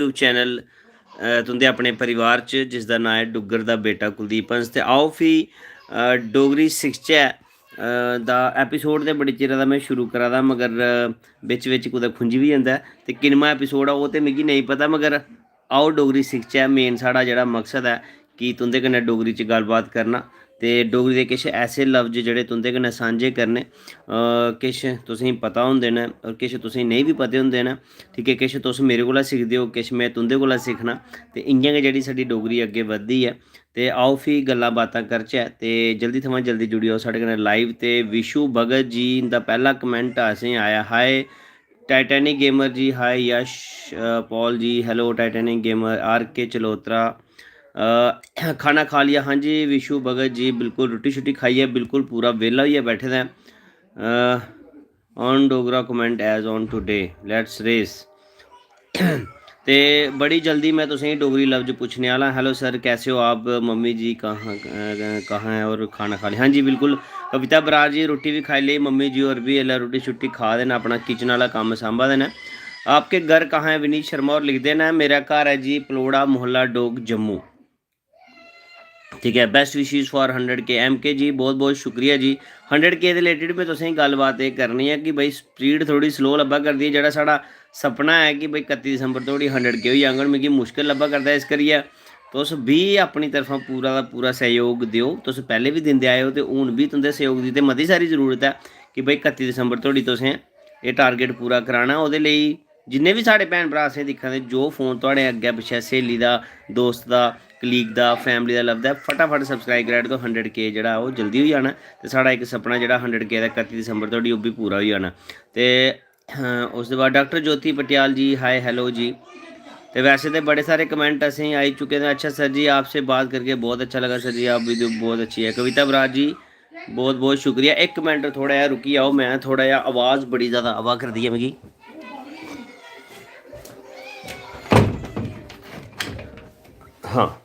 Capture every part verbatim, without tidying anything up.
YouTube channel तुं'दे अपने परिवार च, जिसदा नांऽ ऐ डुग्गर दा बेटा कुलदीप हंस। ते आओ फ्ही डोगरी सिखचै दा एपिसोड ते बड़े चिरा दा में शुरू करा दा, मगर बिच बिच कुतै खुंझी बी जंदा ऐ। ते किन्नमां एपिसोड ऐ ओह् ते मिगी नेईं पता, मगर आओ डोगरी सिखचै। मेन साढ़ा जेह्ड़ा मकसद ऐ कि तुं'दे कन्नै डोगरी च गल्लबात करना ते डोगरी दे किश ऐसे लफ्ज जेह्ड़े तुं'दे कन्नै सांझे करने। किश तुसेंगी पता होंदे न और किश तुसेंगी नेईं बी पते होंदे न। ठीक ऐ, किश तुस मेरे कोला सिखदे ओ, किश में तुं'दे कोला सिक्खना। ते इ'यां गै जेह्ड़ी साढ़ी डोगरी अग्गें बधदी ऐ। ते आओ फ्ही गल्लां बातां करचै ते जल्दी थमां जल्दी जुड़ी जाओ साढ़े कन्नै लाइव। ते विशु भगत जी दा पैह्ला कमेंट असें आया, हाय टाइटैनिक गेमर जी, हाय यश पॉल जी, हेलो टाइटैनिक गेमर, आर के चलोत्रा। खाना खा लिया? हाँ जी विशु भगत जी, बिल्कुल रुट्टी शुट्टी खाइयै बिल्कुल पूरा बेह्ला होइयै बैठे दा ऐ। On Dogra comment as on today, let's race। ते बड़ी जल्दी में तुसेंगी डोगरी लफ्ज पुच्छने आह्ला। हेलो सर, कैसे हो आप? मम्मी जी कहाँ कहाँ है और खाना खा लिया? हाँ जी बिल्कुल। कविता बरार जी, रुट्टी भी खाई लेई मम्मी जी होर बी, एल्लै रुट्टी शुट्टी खा दे न, अपना किचन आह्ला कम्म सांभा दे न। आपके घर कहाँ है? विनीत शर्मा होर लिखदे न, मेरा घर ऐ जी पलोड़ा मोहल्ला डोग जम्मू। ठीक ऐ, best wishes for hundred K, M K जी बहुत बहुत शुक्रिया जी। हंड्रेड के दे रिलेटिड में तुसेंगी गल्लबात एह् करनी ऐ कि भाई स्पीड थोह्ड़ी स्लो लब्भा करदी ऐ। जेह्ड़ा साढ़ा सपना ऐ कि भाई कत्ती दिसंबर धोड़ी हंड्रेड के होई जाङन, मिगी मुश्कल लब्भा करदा ऐ। इस करियै तुस बी अपनी तरफा पूरा दा पूरा सैह्योग देओ। तुस पैह्लें बी दिंदे आए ओ ते हून बी तुं'दे सैह्योग दी ते मती सारी जरूरत ऐ कि भाई कत्ती दिसंबर धोड़ी तुसें एह् टारगेट पूरा कराना। ओह्दे लेई जिन्ने बी साढ़े भैन भ्राऽ असें दिक्खा दे, जो फोन थुआढ़े अग्गें पिच्छें स्हेली दा, दोस्त दा, कलीग दा, फैमिली दा लभदा ऐ, फटाफट सब्सक्राइब कराई ओड़ो। हंड्रेड के जेह्ड़ा ओह् जल्दी होई जाना ते साढ़ा इक सपना जेह्ड़ा हंड्रेड के दा कत्ती दिसंबर धोड़ी ओह् बी पूरा होई जाना। ते अ, उसदे बाद डाक्टर ज्योति पटियाल जी, हाय हेलो जी। ते वैसे ते बड़े सारे कमेंट असेंगी आई चुके दे। अच्छा सर जी, आपसे बात करके बहुत अच्छा लगा सर जी, आप वीडियो बहुत अच्छी है। कविता बरार जी, बहुत बहुत शुक्रिया। इक मिनट थोह्ड़ा जेहा रुकी जाओ, में थोह्ड़ा जेहा आवाज़ बड़ी ज़्यादा आवा करदी ऐ मिगी। हाँ।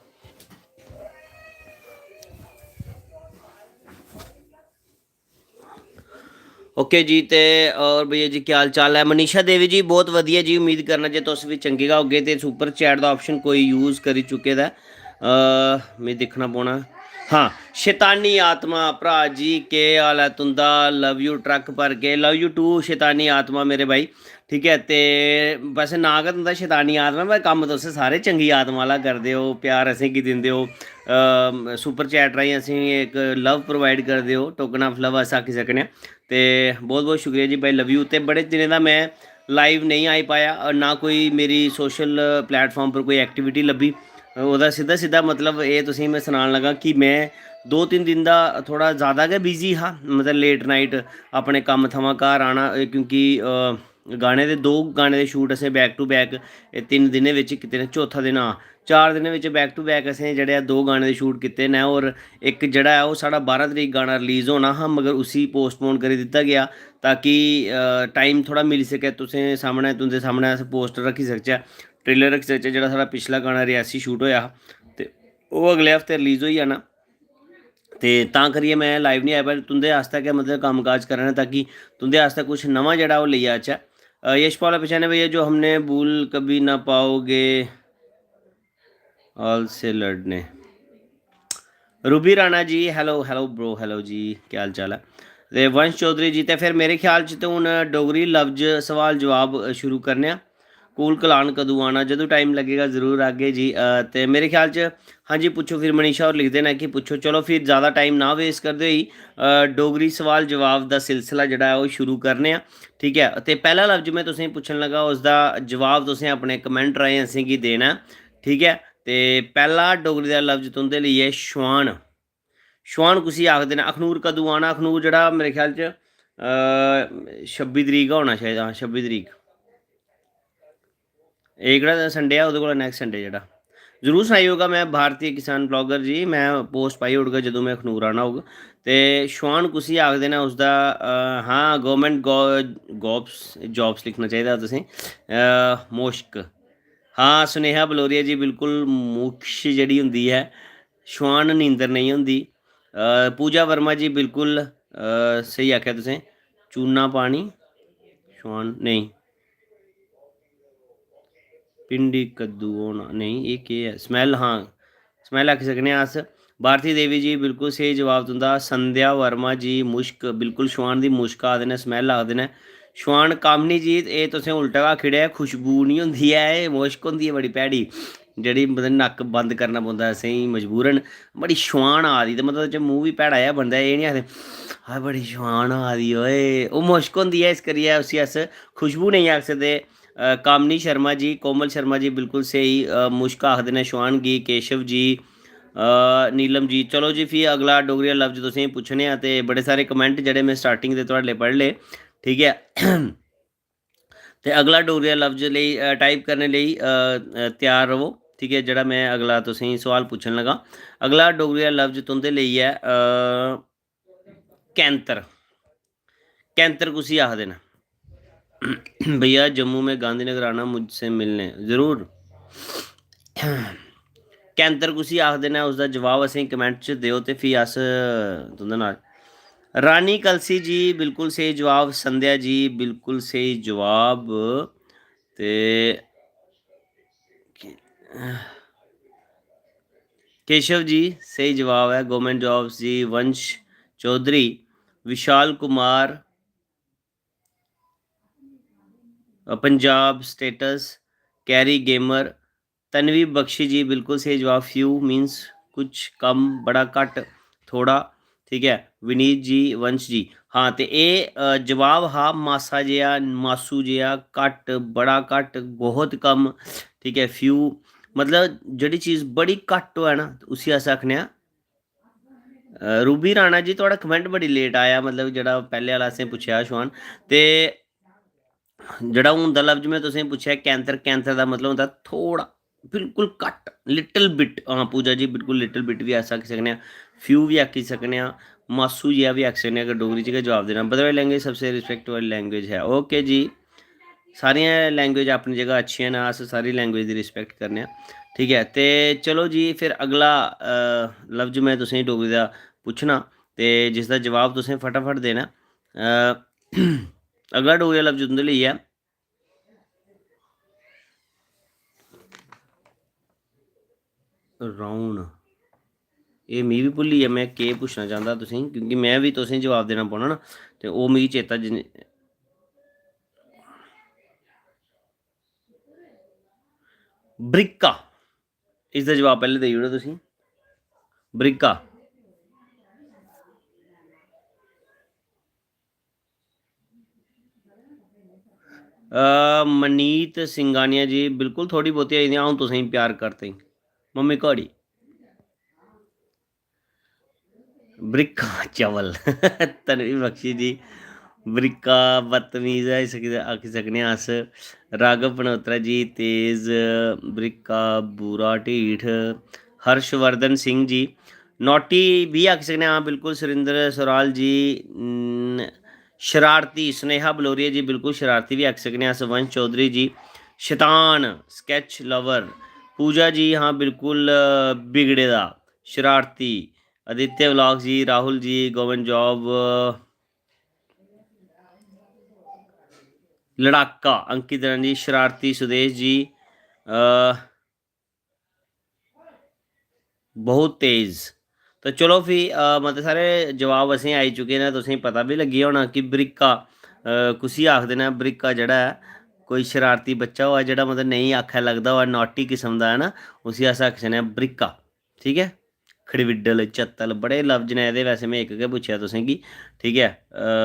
ओके जी, ते और भैया जी, क्या हाल चाल है? मनीषा देवी जी, बहुत वधिया जी, उम्मीद करना जे तुस बी चंगे गै होगे। ते सुपर चैट दा ऑप्शन कोई यूज़ करी चुके दा ऐ, अ, में दिक्खना पौना। हाँ, शैतानी आत्मा, भ्रा जी, केह् हाल ऐ तुं'दा? लव यू ट्रक भर के, लव यू टू शैतानी आत्मा मेरे भाई। ठीक ऐ, ते वैसे नांऽ गै तुं'दा शैतानी आत्मा, पर कम्म तुस सारे चंगी आत्मा आह्ला करदे ओ, प्यार असेंगी दिंदे ओ, अ, सुपर चैट राहें असेंगी इक लव प्रोवाइड करदे ओ, टोकन ऑफ लव अस आक्खी सकने आं। ते बहुत बहुत शुक्रिया जी भाई, लव यू। ते बड़े दिनें दा में लाइव नेईं आई पाया, और ना कोई मेरी सोशल प्लेटफॉर्म पर कोई एक्टिविटी लब्भी। ओह्दा सिद्धा सिद्धा मतलब एह् तुसेंगी में सनान लगा कि में दो तिन्न दिन दा थोह्ड़ा ज़्यादा गै बिजी हा, मतलब लेट नाइट अपने कम्म थमां घर आना, एह् क्योंकि, अ, गाने दे, दो गाने दे शूट असें बैक टू बैक तिन्न दिनें बिच कीते न। चौथा दिन, हां, चार दिनें बिच बैक टू बैक असें जेह्ड़े ऐ दो गाने दे शूट कीते न। और इक जेह्ड़ा ऐ ओह् साढ़ा बारां तरीक गाना रिलीज होना हा, मगर उसी पोस्टपोन करी दित्ता गेआ, ताकि, अ, टाइम थोह्ड़ा मिली सकै तुसें सामनै, तुं'दे सामनै अस पोस्टर रक्खी सकचै, ट्रेलर रक्खी सकचै। जेह्ड़ा साढ़ा पिछला गाना रियासी शूट होएआ हा, ते ओह् अगले हफ्ते रिलीज होई जाना। ते तां करियै में लाइव निं आया, पर तुं'दे आस्तै गै मतलब कम्म काज करा ना, ताकि तुं'दे आस्तै कुछ नमां जेह्ड़ा ओह् लेई आचै। अ, यशपाल पहचाने भैया, जो हमने भूल कभी ना पाओगे, आल से लड़ने। Ruby Rana ji, hello, hello bro, hello जी, केह् हाल चाल ऐ? ते वंश चौधरी जी, ते फिर मेरे ख्याल च ते हून डोगरी लफ्ज सवाल जवाब शुरू करने आं। कूल कलान कदूं आना? जदूं टाइम लग्गेगा जरूर आगे जी। अ, ते मेरे ख्याल च, हाँ जी, पुच्छो फिर, मनीषा होर लिखदे न कि पुच्छो। चलो फिर ज़्यादा टाइम ना वेस्ट करदे होई, अ, डोगरी सवाल जवाब दा सिलसिला जेह्ड़ा ऐ ओह् शुरू करने आं। ठीक ऐ, ते पैह्ला लफ्ज में तुसेंगी पुच्छन लगा, उसदा जवाब तुसें अपने कमेंट राहें असेंगी देना ऐ। ठीक ऐ, ते पैह्ला डोगरी दा लफ्ज तुं'दे लेई ऐ शुआन। शुआन कुसी आखदे न? अखनूर कदूं आना? अखनूर जेह्ड़ा मेरे ख्याल च, अ, छब्बी तरीक गै होना शायद, हां, छब्बी तरीक। एह् केह्ड़ा संडे ऐ? ओह्दे कोला नैक्सट संडे जेह्ड़ा। जरूर सनाई ओड़गा में, भारती किसान ब्लॉगर जी, में पोस्ट पाई ओड़गा जदूं में अखनूर आना होग। ते शुआन कुसी आखदे न उसदा? अ, हां, गौरमेंट गौ-, गॉब्स, जॉब्स लिखना चाहिदा तुसें। अ, मोश्क। हां, सुनेहा बलोरिया जी, बिल्कुल मोक्ष जेह्ड़ी होंदी ऐ, शुआन नींदर नेईं होंदी। अ, पूजा वर्मा जी, बिल्कुल, अ, स्हेई आखेआ तुसें। चूना पानी, शुआन नेईं। भिंडी कद्दू होना नेईं, एह् केह् ऐ? स्मैल, हां, स्मैल आक्खी सकने आं अस। भारती देवी जी, बिल्कुल स्हेई जवाब तुं'दा। संध्या वर्मा जी, मुश्क, बिल्कुल, शुआन दी मुश्क आखदे न, स्मैल आखदे न। शुआन कामनी जी, एह् तुसें उल्टा गै आखी ओड़ेआ, खुशबू निं होंदी ऐ, एह् मुश्क होंदी ऐ बड़ी भैड़ी, जेह्ड़ी, मतलब, नक्क बंद करना पौंदा असेंगी मजबूरन। बड़ी शुआन आ दी, ते, मतलब, च मूंह बी भैड़ा जेहा बनदा ऐ, एह् निं आखदे, "हाय, बड़ी शुआन आ दी ओए।" ओह् मुश्क होंदी ऐ, इस करियै उसी अस खुशबू नेईं आखी सकदे। अ, कामनी शर्मा जी, कोमल शर्मा जी, बिल्कुल स्हेई, अ, मुश्क आखदे न शुआन गी, केशव जी, अ, नीलम जी। चलो जी, फ्ही अगला डोगरी दा लफ्ज तुसेंगी पुच्छने आं, ते बड़े सारे comment जेह्ड़े में starting दे थुआढ़े लेई पढ़ी ले, ठीक ऐ? ते अगला डोगरी दा लफ्ज लेई, अ, type करने लेई, अ, अ, त्यार रवो, ठीक ऐ? जेह्ड़ा में अगला तुसेंगी सोआल पुच्छन लगा, अगला डोगरी दा लफ्ज तुं'दे लेई ऐ, अ, कैंतर। कैंतर कुसी आखदे न? भैया, जम्मू में गांधीनगर आना मुझसे मिलने, जरूर। कैंतर कुसी आखदे न, उसदा जवाब असेंगी comment च देओ, ते फ्ही अस तुं'दे नाल। रानी कलसी जी, बिल्कुल स्हेई जवाब। संध्या जी, बिल्कुल स्हेई जवाब। ते केशव जी, स्हेई जवाब ऐ, government jobs जी। वंश चौधरी, विशाल कुमार, अ, Punjab status, carry gamer, Tanvi Bakshi ji, बिल्कुल स्हेई जवाब। Few means कुछ, कम, बड़ा, घट्ट, थोड़ा, ठीक ऐ। विनीत जी, वंश जी, हां, ते एह्, अ, जवाब हा मासा जेहा, मासू जेहा, घट्ट, बड़ा घट्ट, बहुत कम, ठीक ऐ। Few, मतलब, जेह्ड़ी चीज बड़ी घट्ट होऐ ना, उसी अस आखने आं, अ, रूबी राणा जी, थुआढ़ा comment बड़ी late आया, मतलब, जेह्ड़ा पैह्ले आह्ला असें पुच्छेआ, शुआन, ते जेह्ड़ा हून दा लफ्ज में तुसेंगी पुच्छेआ, कैंतर, कैंतर दा मतलब होंदा थोह्ड़ा, बिल्कुल घट्ट, little bit। हां, पूजा जी, बिल्कुल little bit बी अस आक्खी सकने आं, few बी आक्खी सकने आं, मासू जेहा बी आक्खी सकने आं, अगर डोगरी च गै जवाब देना। बदरवाही language सबसे respect वाली language है। OK जी, सारियां language अपनी जगह अच्छियां न, अस सारी language दी respect करने आं, ठीक ऐ। ते चलो जी, फिर अगला, अ, लफ्ज में तुसेंगी डोगरी दा पुच्छना, ते जिसदा जवाब तुसें फटाफट देना। अ, अगला डोगरी दा लफ्ज तुं'दे लेई ऐ, round। एह् मिगी बी भुल्ली गेआ, में केह् पुच्छना चांह्दा तुसेंगी, क्योंकि में बी तुसेंगी जवाब देना पौना ना, ते ओह् मिगी चेता जिन-, ब्रिक्का, इसदा जवाब पैह्लें देई ओड़ो तुसीं। ब्रिक्का। अ, मनीत सिंगानिया जी, बिल्कुल थोड़ी बहुती आई दियां, अ'ऊं तुसेंगी प्यार करते। मम्मी घड़ी। ब्रिक्का चवल। तनवीर बख्शी जी, ब्रिक्का बदतमीज ऐ, इस गी आखी सकने आं अस। राघव पनोत्रा जी, तेज, ब्रिक्का, बुरा ढीठ। हर्षवर्धन सिंह जी, naughty बी आखी सकने आं, हां, बिल्कुल। सुरिंदर सुराल जी, न-, शरारती। स्नेहा बलोरिया जी, बिल्कुल शरारती बी आखी सकने आं अस। वंश चौधरी जी, शतान, sketch lover। पूजा जी, हां, बिल्कुल, अ, बिगड़े दा, शरारती। आदित्य व्लॉग्स जी, राहुल जी, government job, लड़ाका, अंकित रानी जी, शरारती सुदेश जी, अ, बहुत तेज। तो चलो फ्ही, अ, मते सारे जवाब असेंगी आई चुके न, तुसेंगी पता बी लग्गी गेआ होना कि ब्रिक्का, अ, कुसी आखदे न। ब्रिक्का जेह्ड़ा ऐ, कोई शरारती बच्चा होऐ, जेह्ड़ा, मतलब, नेईं आखै लगदा होऐ, naughty किस्म दा, है ना, उसी अस आखी सकने आं ब्रिक्का। ठीक ऐ, खड़बिड्डल, चत्तल, बड़े लफ्ज न एह्दे। वैसे में इक गै पुच्छेआ तुसेंगी, ठीक ऐ। अ,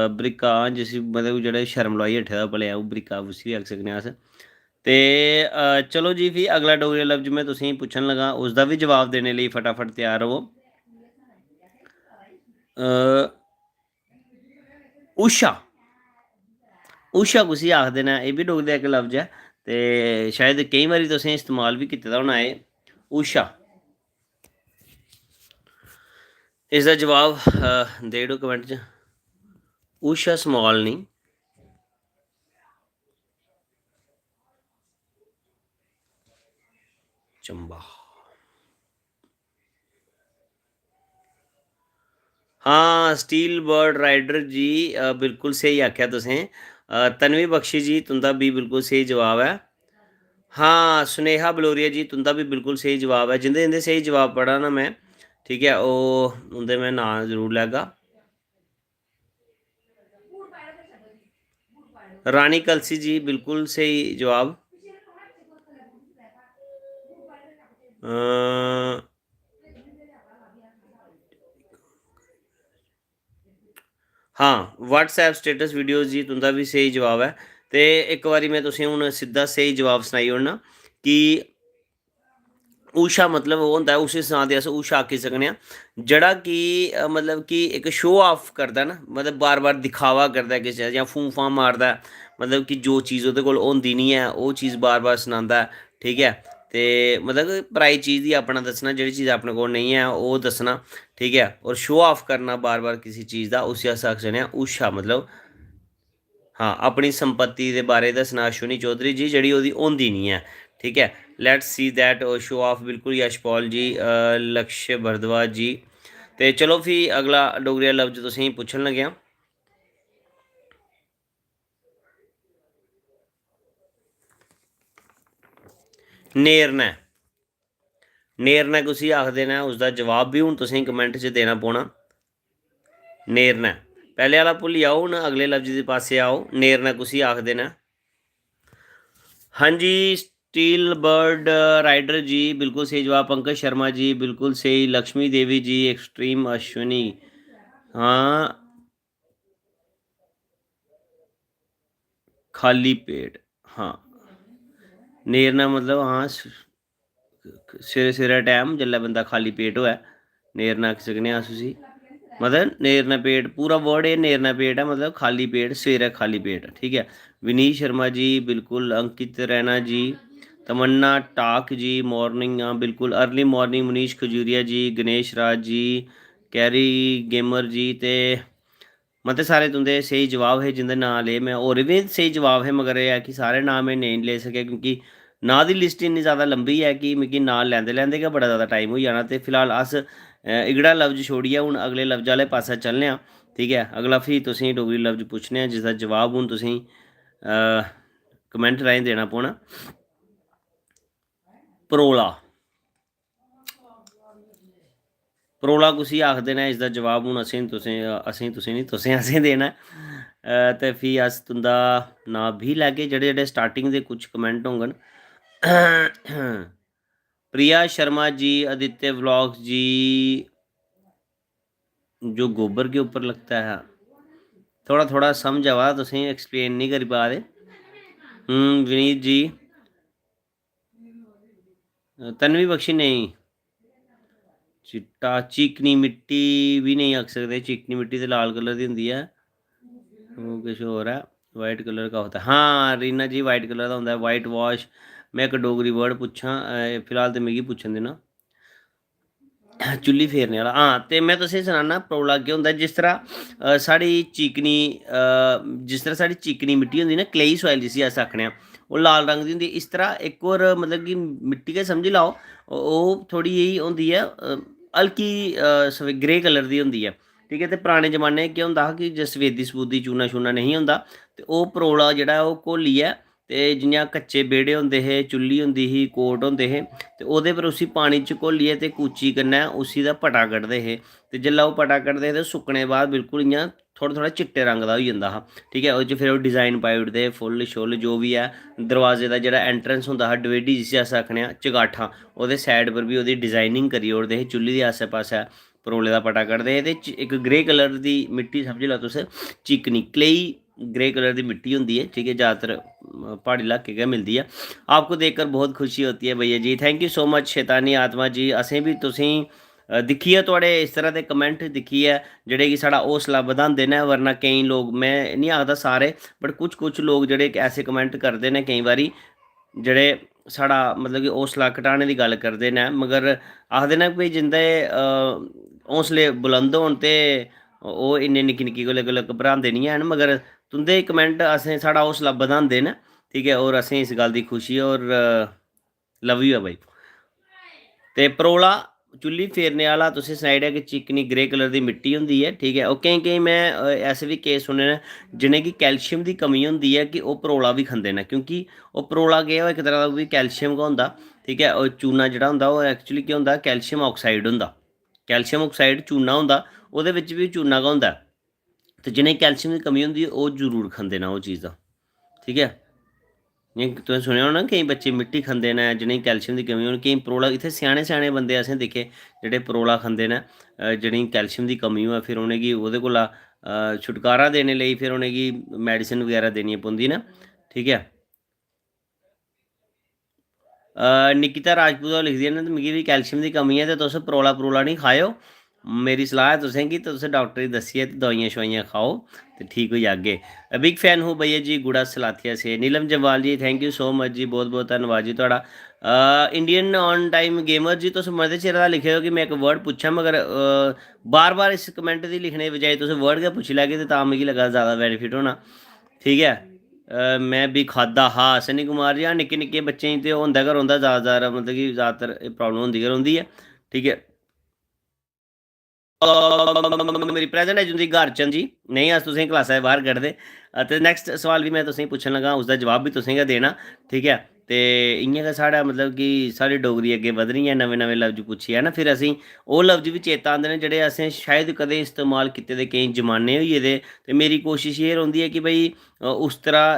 ब्रिक्का, हां, जिसी, मतलब, जेह्ड़ा शर्म लोआइयै उट्ठे दा भलेआं, ओह् ब्रिक्का, उसी बी आखी सकने आं अस। ते, अ, चलो जी, फ्ही अगला डोगरी लफ्ज में तुसेंगी पुच्छन लगा, उसदा बी जवाब देने लेई फटाफट त्यार रवो। अ, उषा, उषा कुसी आखदे न, एह् बी डोगरी दा इक लफ्ज ऐ, ते शायद केईं बारी तुसें इस्तेमाल बी कीते दा होना एह्, उषा। इसदा जवाब, अ, देई ओड़ो comment च। उषा small निं, चंबा। हां, Steel Bird Rider जी, अ, बिल्कुल स्हेई आखेआ तुसें। अ, तन्वी बख्शी जी, तुं'दा बी बिल्कुल स्हेई जवाब ऐ। हाँ, सुनेहा बलोरिया जी, तुं'दा बी बिल्कुल स्हेई जवाब ऐ। जिं'दे जिं'दे स्हेई जवाब पढ़ा ना में, ठीक ऐ, ओह् उं'दे में नांऽ जरूर लैगा। रानी कलसी जी, बिल्कुल स्हेई जवाब। अं, हाँ, WhatsApp status videos जी, तुं'दा बी स्हेई जवाब ऐ। ते इक बारी में तुसें हून सिद्धा स्हेई जवाब सनाई ओड़ना कि उषा मतलब ओह् होंदा ऐ, उसी सनांदे अस उषा आक्खी सकने आं, जेह्ड़ा कि, अ, मतलब कि इक show off करदा ना, मतलब बार-बार दिखावा करदा ऐ किसै दा, जां फूं-फां मारदा ऐ, मतलब कि जो चीज़ ओह्दे कोल होंदी निं ऐ, ओह् चीज़ बार-बार सनांदा ऐ, ठीक ऐ? ते मतलब कि पराई चीज़ गी अपना दस्सना, जेह्ड़ी चीज़ अपने कोल नेईं ऐ, ओह् दस्सना, ठीक ऐ? और show off करना बार-बार किसी चीज़ दा, उसी अस आखी सकने आं उषा, मतलब हाँ, अपनी संपत्ति दे बारे दस्सना अश्विनी चौधरी जी, जेह्ड़ी ओह्दी होंदी निं ऐ, ठीक ऐ। Let's see that, uh, show off, बिल्कुल यशपाल जी, अ, लक्ष्य भारद्वाज जी। ते चलो फ्ही अगला डोगरी दा लफ्ज तुसेंगी पुच्छन लग्गेआं। नेरना। नेरना कुसी आखदे न, उसदा जवाब बी हून तुसेंगी comment च देना पौना। नेरना। पैह्ले आह्ला भुल्ली जाओ, हून अगले लफ्ज दे पासै आओ। नेरना कुसी आखदे न? हां जी, Steel Bird Rider जी, बिल्कुल स्हेई जवाब। पंकज शर्मा जी, बिल्कुल स्हेई। लक्ष्मी देवी जी, Extreme अश्विनी, हां, खाल्ली पेट, हां। नेरना मतलब, हां, स-, सवेरे, सवेरे टैम जेल्लै बंदा खाल्ली पेट होऐ, नेरना आक्खी सकने आं अस उसी। मतलब, नेरना पेट, पूरा word एह् नेरना पेट ऐ, मतलब, खाल्ली पेट, सवेरे खाल्ली पेट, ठीक ऐ। विनीत शर्मा जी, बिल्कुल। अंकित रैना जी, तमन्ना टाक जी, morning, हां, बिल्कुल, early morning, मनीष खजूरिया जी, गणेश राज जी, कैरी गेमर जी, ते मते सारे तुं'दे स्हेई जवाब हे जिं'दे नांऽ ले में, होर बी स्हेई जवाब हे, मगर एह् ऐ कि सारे नांऽ में नेईं लेई सकेआ, क्योंकि नांऽ दी list इन्नी जैदा लम्बी ऐ कि मिगी नांऽ लैंदे लैंदे गै बड़ा जैदा time होई जाना। ते फिलहाल अस, अ, एह्कड़ा लफ्ज छोड़ियै हून अगले लफ्ज आह्ले पासै चलने आं, ठीक ऐ। अगला फ्ही तुसेंगी डोगरी लफ्ज पुच्छने आं, जिसदा जवाब हून तुसेंगी, अ, comment राहें देना पौना। परोला। परोला कुसी आखदे न, इसदा जवाब हून असें तुसें, असें तुसें निं, तुसें असें देना ऐ। अ, ते फ्ही अस तुं'दा नांऽ बी लैगे, जेह्ड़े, जेह्ड़े starting दे कुछ comment होङन। प्रिया शर्मा जी, आदित्य vlogs जी, जो गोबर के ऊपर लगता है, थोह्ड़ा, थोह्ड़ा समझ आवा दा तुसेंगी, explain निं करी पा दे। हम्म, विनीत जी, तन्वी बख्शी नेईं, चिट्टा, चिकनी मिट्टी बी नेईं आखी सकदे, चिकनी मिट्टी ते लाल colour दी होंदी ऐ। ओह् किश होर ऐ, white colour का होता है। हां, रीना जी, white colour दा होंदा ऐ, white wash। में इक डोगरी word पुच्छां, अ, फिलहाल ते मिगी पुच्छन देना। चुल्ली फेरने आह्ला, हां, ते में तुसेंगी सनाना परोला केह् होंदा। जिस तरह, अ, साढ़ी चिकनी, अ, जिस तरह साढ़ी चिकनी मिट्टी होंदी ना, clay soil जिसी अस आखने आं, ओह् लाल रंग दी होंदी। इस तरह इक होर, मतलब कि मिट्टी गै समझी लैओ, ओह् थोह्ड़ी जेही होंदी ऐ, अ, हल्की, अ, सफे-, grey colour दी होंदी ऐ, ठीक ऐ। ते पराने जमाने केह् होंदा हा कि जे सफेदी सफूदी, चूना शूना नेईं होंदा, ते ओह् परोला जेह्ड़ा ऐ, ओह् घोलियै ते जि'यां कच्चे बेह्ड़े होंदे हे, चुल्ली होंदी ही, कोट होंदे हे, ते ओह्दे पर उसी पानी च घोलियै ते कूची कन्नै उसी दा पटा कड्ढदे हे। ते जेल्लै ओह् पटा कड्ढदे हे ते सुक्कने दे बाद बिल्कुल इ'यां थोह्ड़ा, थोह्ड़ा चिट्टे रंग दा होई जंदा हा, ठीक ऐ। ओह्दे च फिर ओह् design पाई ओड़दे हे, फुल्ल शुल्ल जो बी ऐ। दरोआजे दा जेह्ड़ा entrance होंदा हा, डवेडी जिसी अस आखने आं, चगाठा, ओह्दे side पर बी ओह्दी designing करी ओड़दे हे। चुल्ली दे आस्सै पास्सै परोले दा पटा कड्ढदे हे ते च-, इक grey colour दी मिट्टी, समझी लैओ तुस, चिकनी, clay grey colour दी मिट्टी होंदी ऐ, ठीक ऐ, ज़्यादातर, अ, प्हाड़ी लाके गै मिलदी ऐ। आपको देखकर बहुत खुशी होती है भैया जी। Thank you so much शैतानी आत्मा जी। असें बी तुसेंगी, अ, दिक्खियै, थुआढ़े इस तरह दे comment दिक्खियै, जेह्ड़े कि साढ़ा हौसला बधांदे न, वरना केईं लोक, में निं आखदा सारे, but कुछ कुछ लोक जेह्ड़े ऐसे comment करदे न केईं बारी, जेह्ड़े साढ़ा, मतलब कि, हौसला घटाने दी गल्ल करदे न, मगर आखदे न कि भई जिं'दे, अ, हौसले बुलंद होन ते ओह् इन्ने निक्की निक्की गल्लै कोला घबरांदे निं हैन। मगर तुं'दे comment असें, साढ़ा हौसला बधांदे न, ठीक ऐ, होर असें इस गल्ल दी खुशी ऐ, होर, अ, love you ऐ भाई। ते परोला, चुल्ली फेरने आह्ला तुसें सनाई ओड़ेआ कि चिकनी ग्रे कलर दी मिट्टी होंदी ऐ, ठीक ऐ। ओह् केईं केईं में, अ, ऐसे बी केस सुने न जि'नेंगी कैल्शियम दी कमी होंदी ऐ कि ओह् परोला बी खंदे न, क्योंकि ओह् परोला केह् ऐ, ओह् इक तरह दा ओह् बी कैल्शियम गै होंदा, ठीक ऐ। ओह् चूना जेह्ड़ा होंदा, ओह् actually केह् होंदा, कैल्शियम ऑक्साइड होंदा। कैल्शियम ऑक्साइड चूना होंदा, ओह्दे बिच्च बी चूना गै होंदा ऐ। ते जि'नेंगी कैल्शियम दी कमी होंदी, ओह् जरूर खंदे न ओह् चीज़ां, ठीक ऐ। जि'यां तुसें सुनेआ होना, केईं बच्चे मिट्टी खंदे न, जि'नेंगी कैल्शियम दी कमी होनी, केईं परोला, इत्थै स्याने स्याने बंदे असें दिक्खे जेह्ड़े परोला खंदे न, अ, जि'नेंगी कैल्शियम दी कमी होऐ, फिर उ'नेंगी ओह्दे कोला, अ, छुटकारा देने लेई फिर उ'नेंगी मैडिसिन बगैरा देनी पौंदी न, ठीक ऐ। अ, निकिता राजपूत होर लिखदियां न, "ते मिगी बी कैल्शियम दी कमी ऐ, ते तुस परोला परोला निं खाएओ। मेरी सलाह् ऐ तुसें गी, ते तुस डाक्टर गी दस्सियै ते दोआइयां शोआइयां खाओ, ते ठीक होई जागे।" A big fan हूँ भैया जी, गुड़ा सलाथिया से। नीलम जम्वाल जी, thank you so much जी, बहुत बहुत धन्नवाद जी थुआढ़ा। अ, Indian on time gamer जी, तुस मते चिरै दा लिखे दे कि में इक word पुच्छां, मगर, अ, बार बार इस comment दी लिखने दी बजाए तुस word गै पुच्छी लैगे, ते तां मिगी लग्गा दा जैदा benefit होना, ठीक ऐ। अ, में बी खाद्धा हा। सनी कुमार जी, हां, निक्के निक्के बच्चें गी ते होंदा गै रौंह्दा, जैदा जैदा, मतलब कि जैदातर एह् problem होंदी गै रौंह्दी ऐ, ठीक ऐ। मेरी present है जिंदी घरचंद जी, नेईं अस तुसेंगी क्लासा दे बाह्र कड्ढदे। अ, ते next सोआल बी में तुसेंगी पुच्छन लगा, उसदा जवाब बी तुसें गै देना, ठीक ऐ। ते इ'यां गै साढ़ा, मतलब कि साढ़ी डोगरी अग्गें बधनी ऐ, नमें नमें लफ्ज पुच्छियै ना, फिर असेंगी ओह् लफ्ज बी चेता आंदे न जेह्ड़े असें शायद कदें इस्तेमाल कीते दे केईं जमाने होई गेदे। ते मेरी कोशिश एह् रौंह्दी ऐ कि भाई, अ, उस तरह,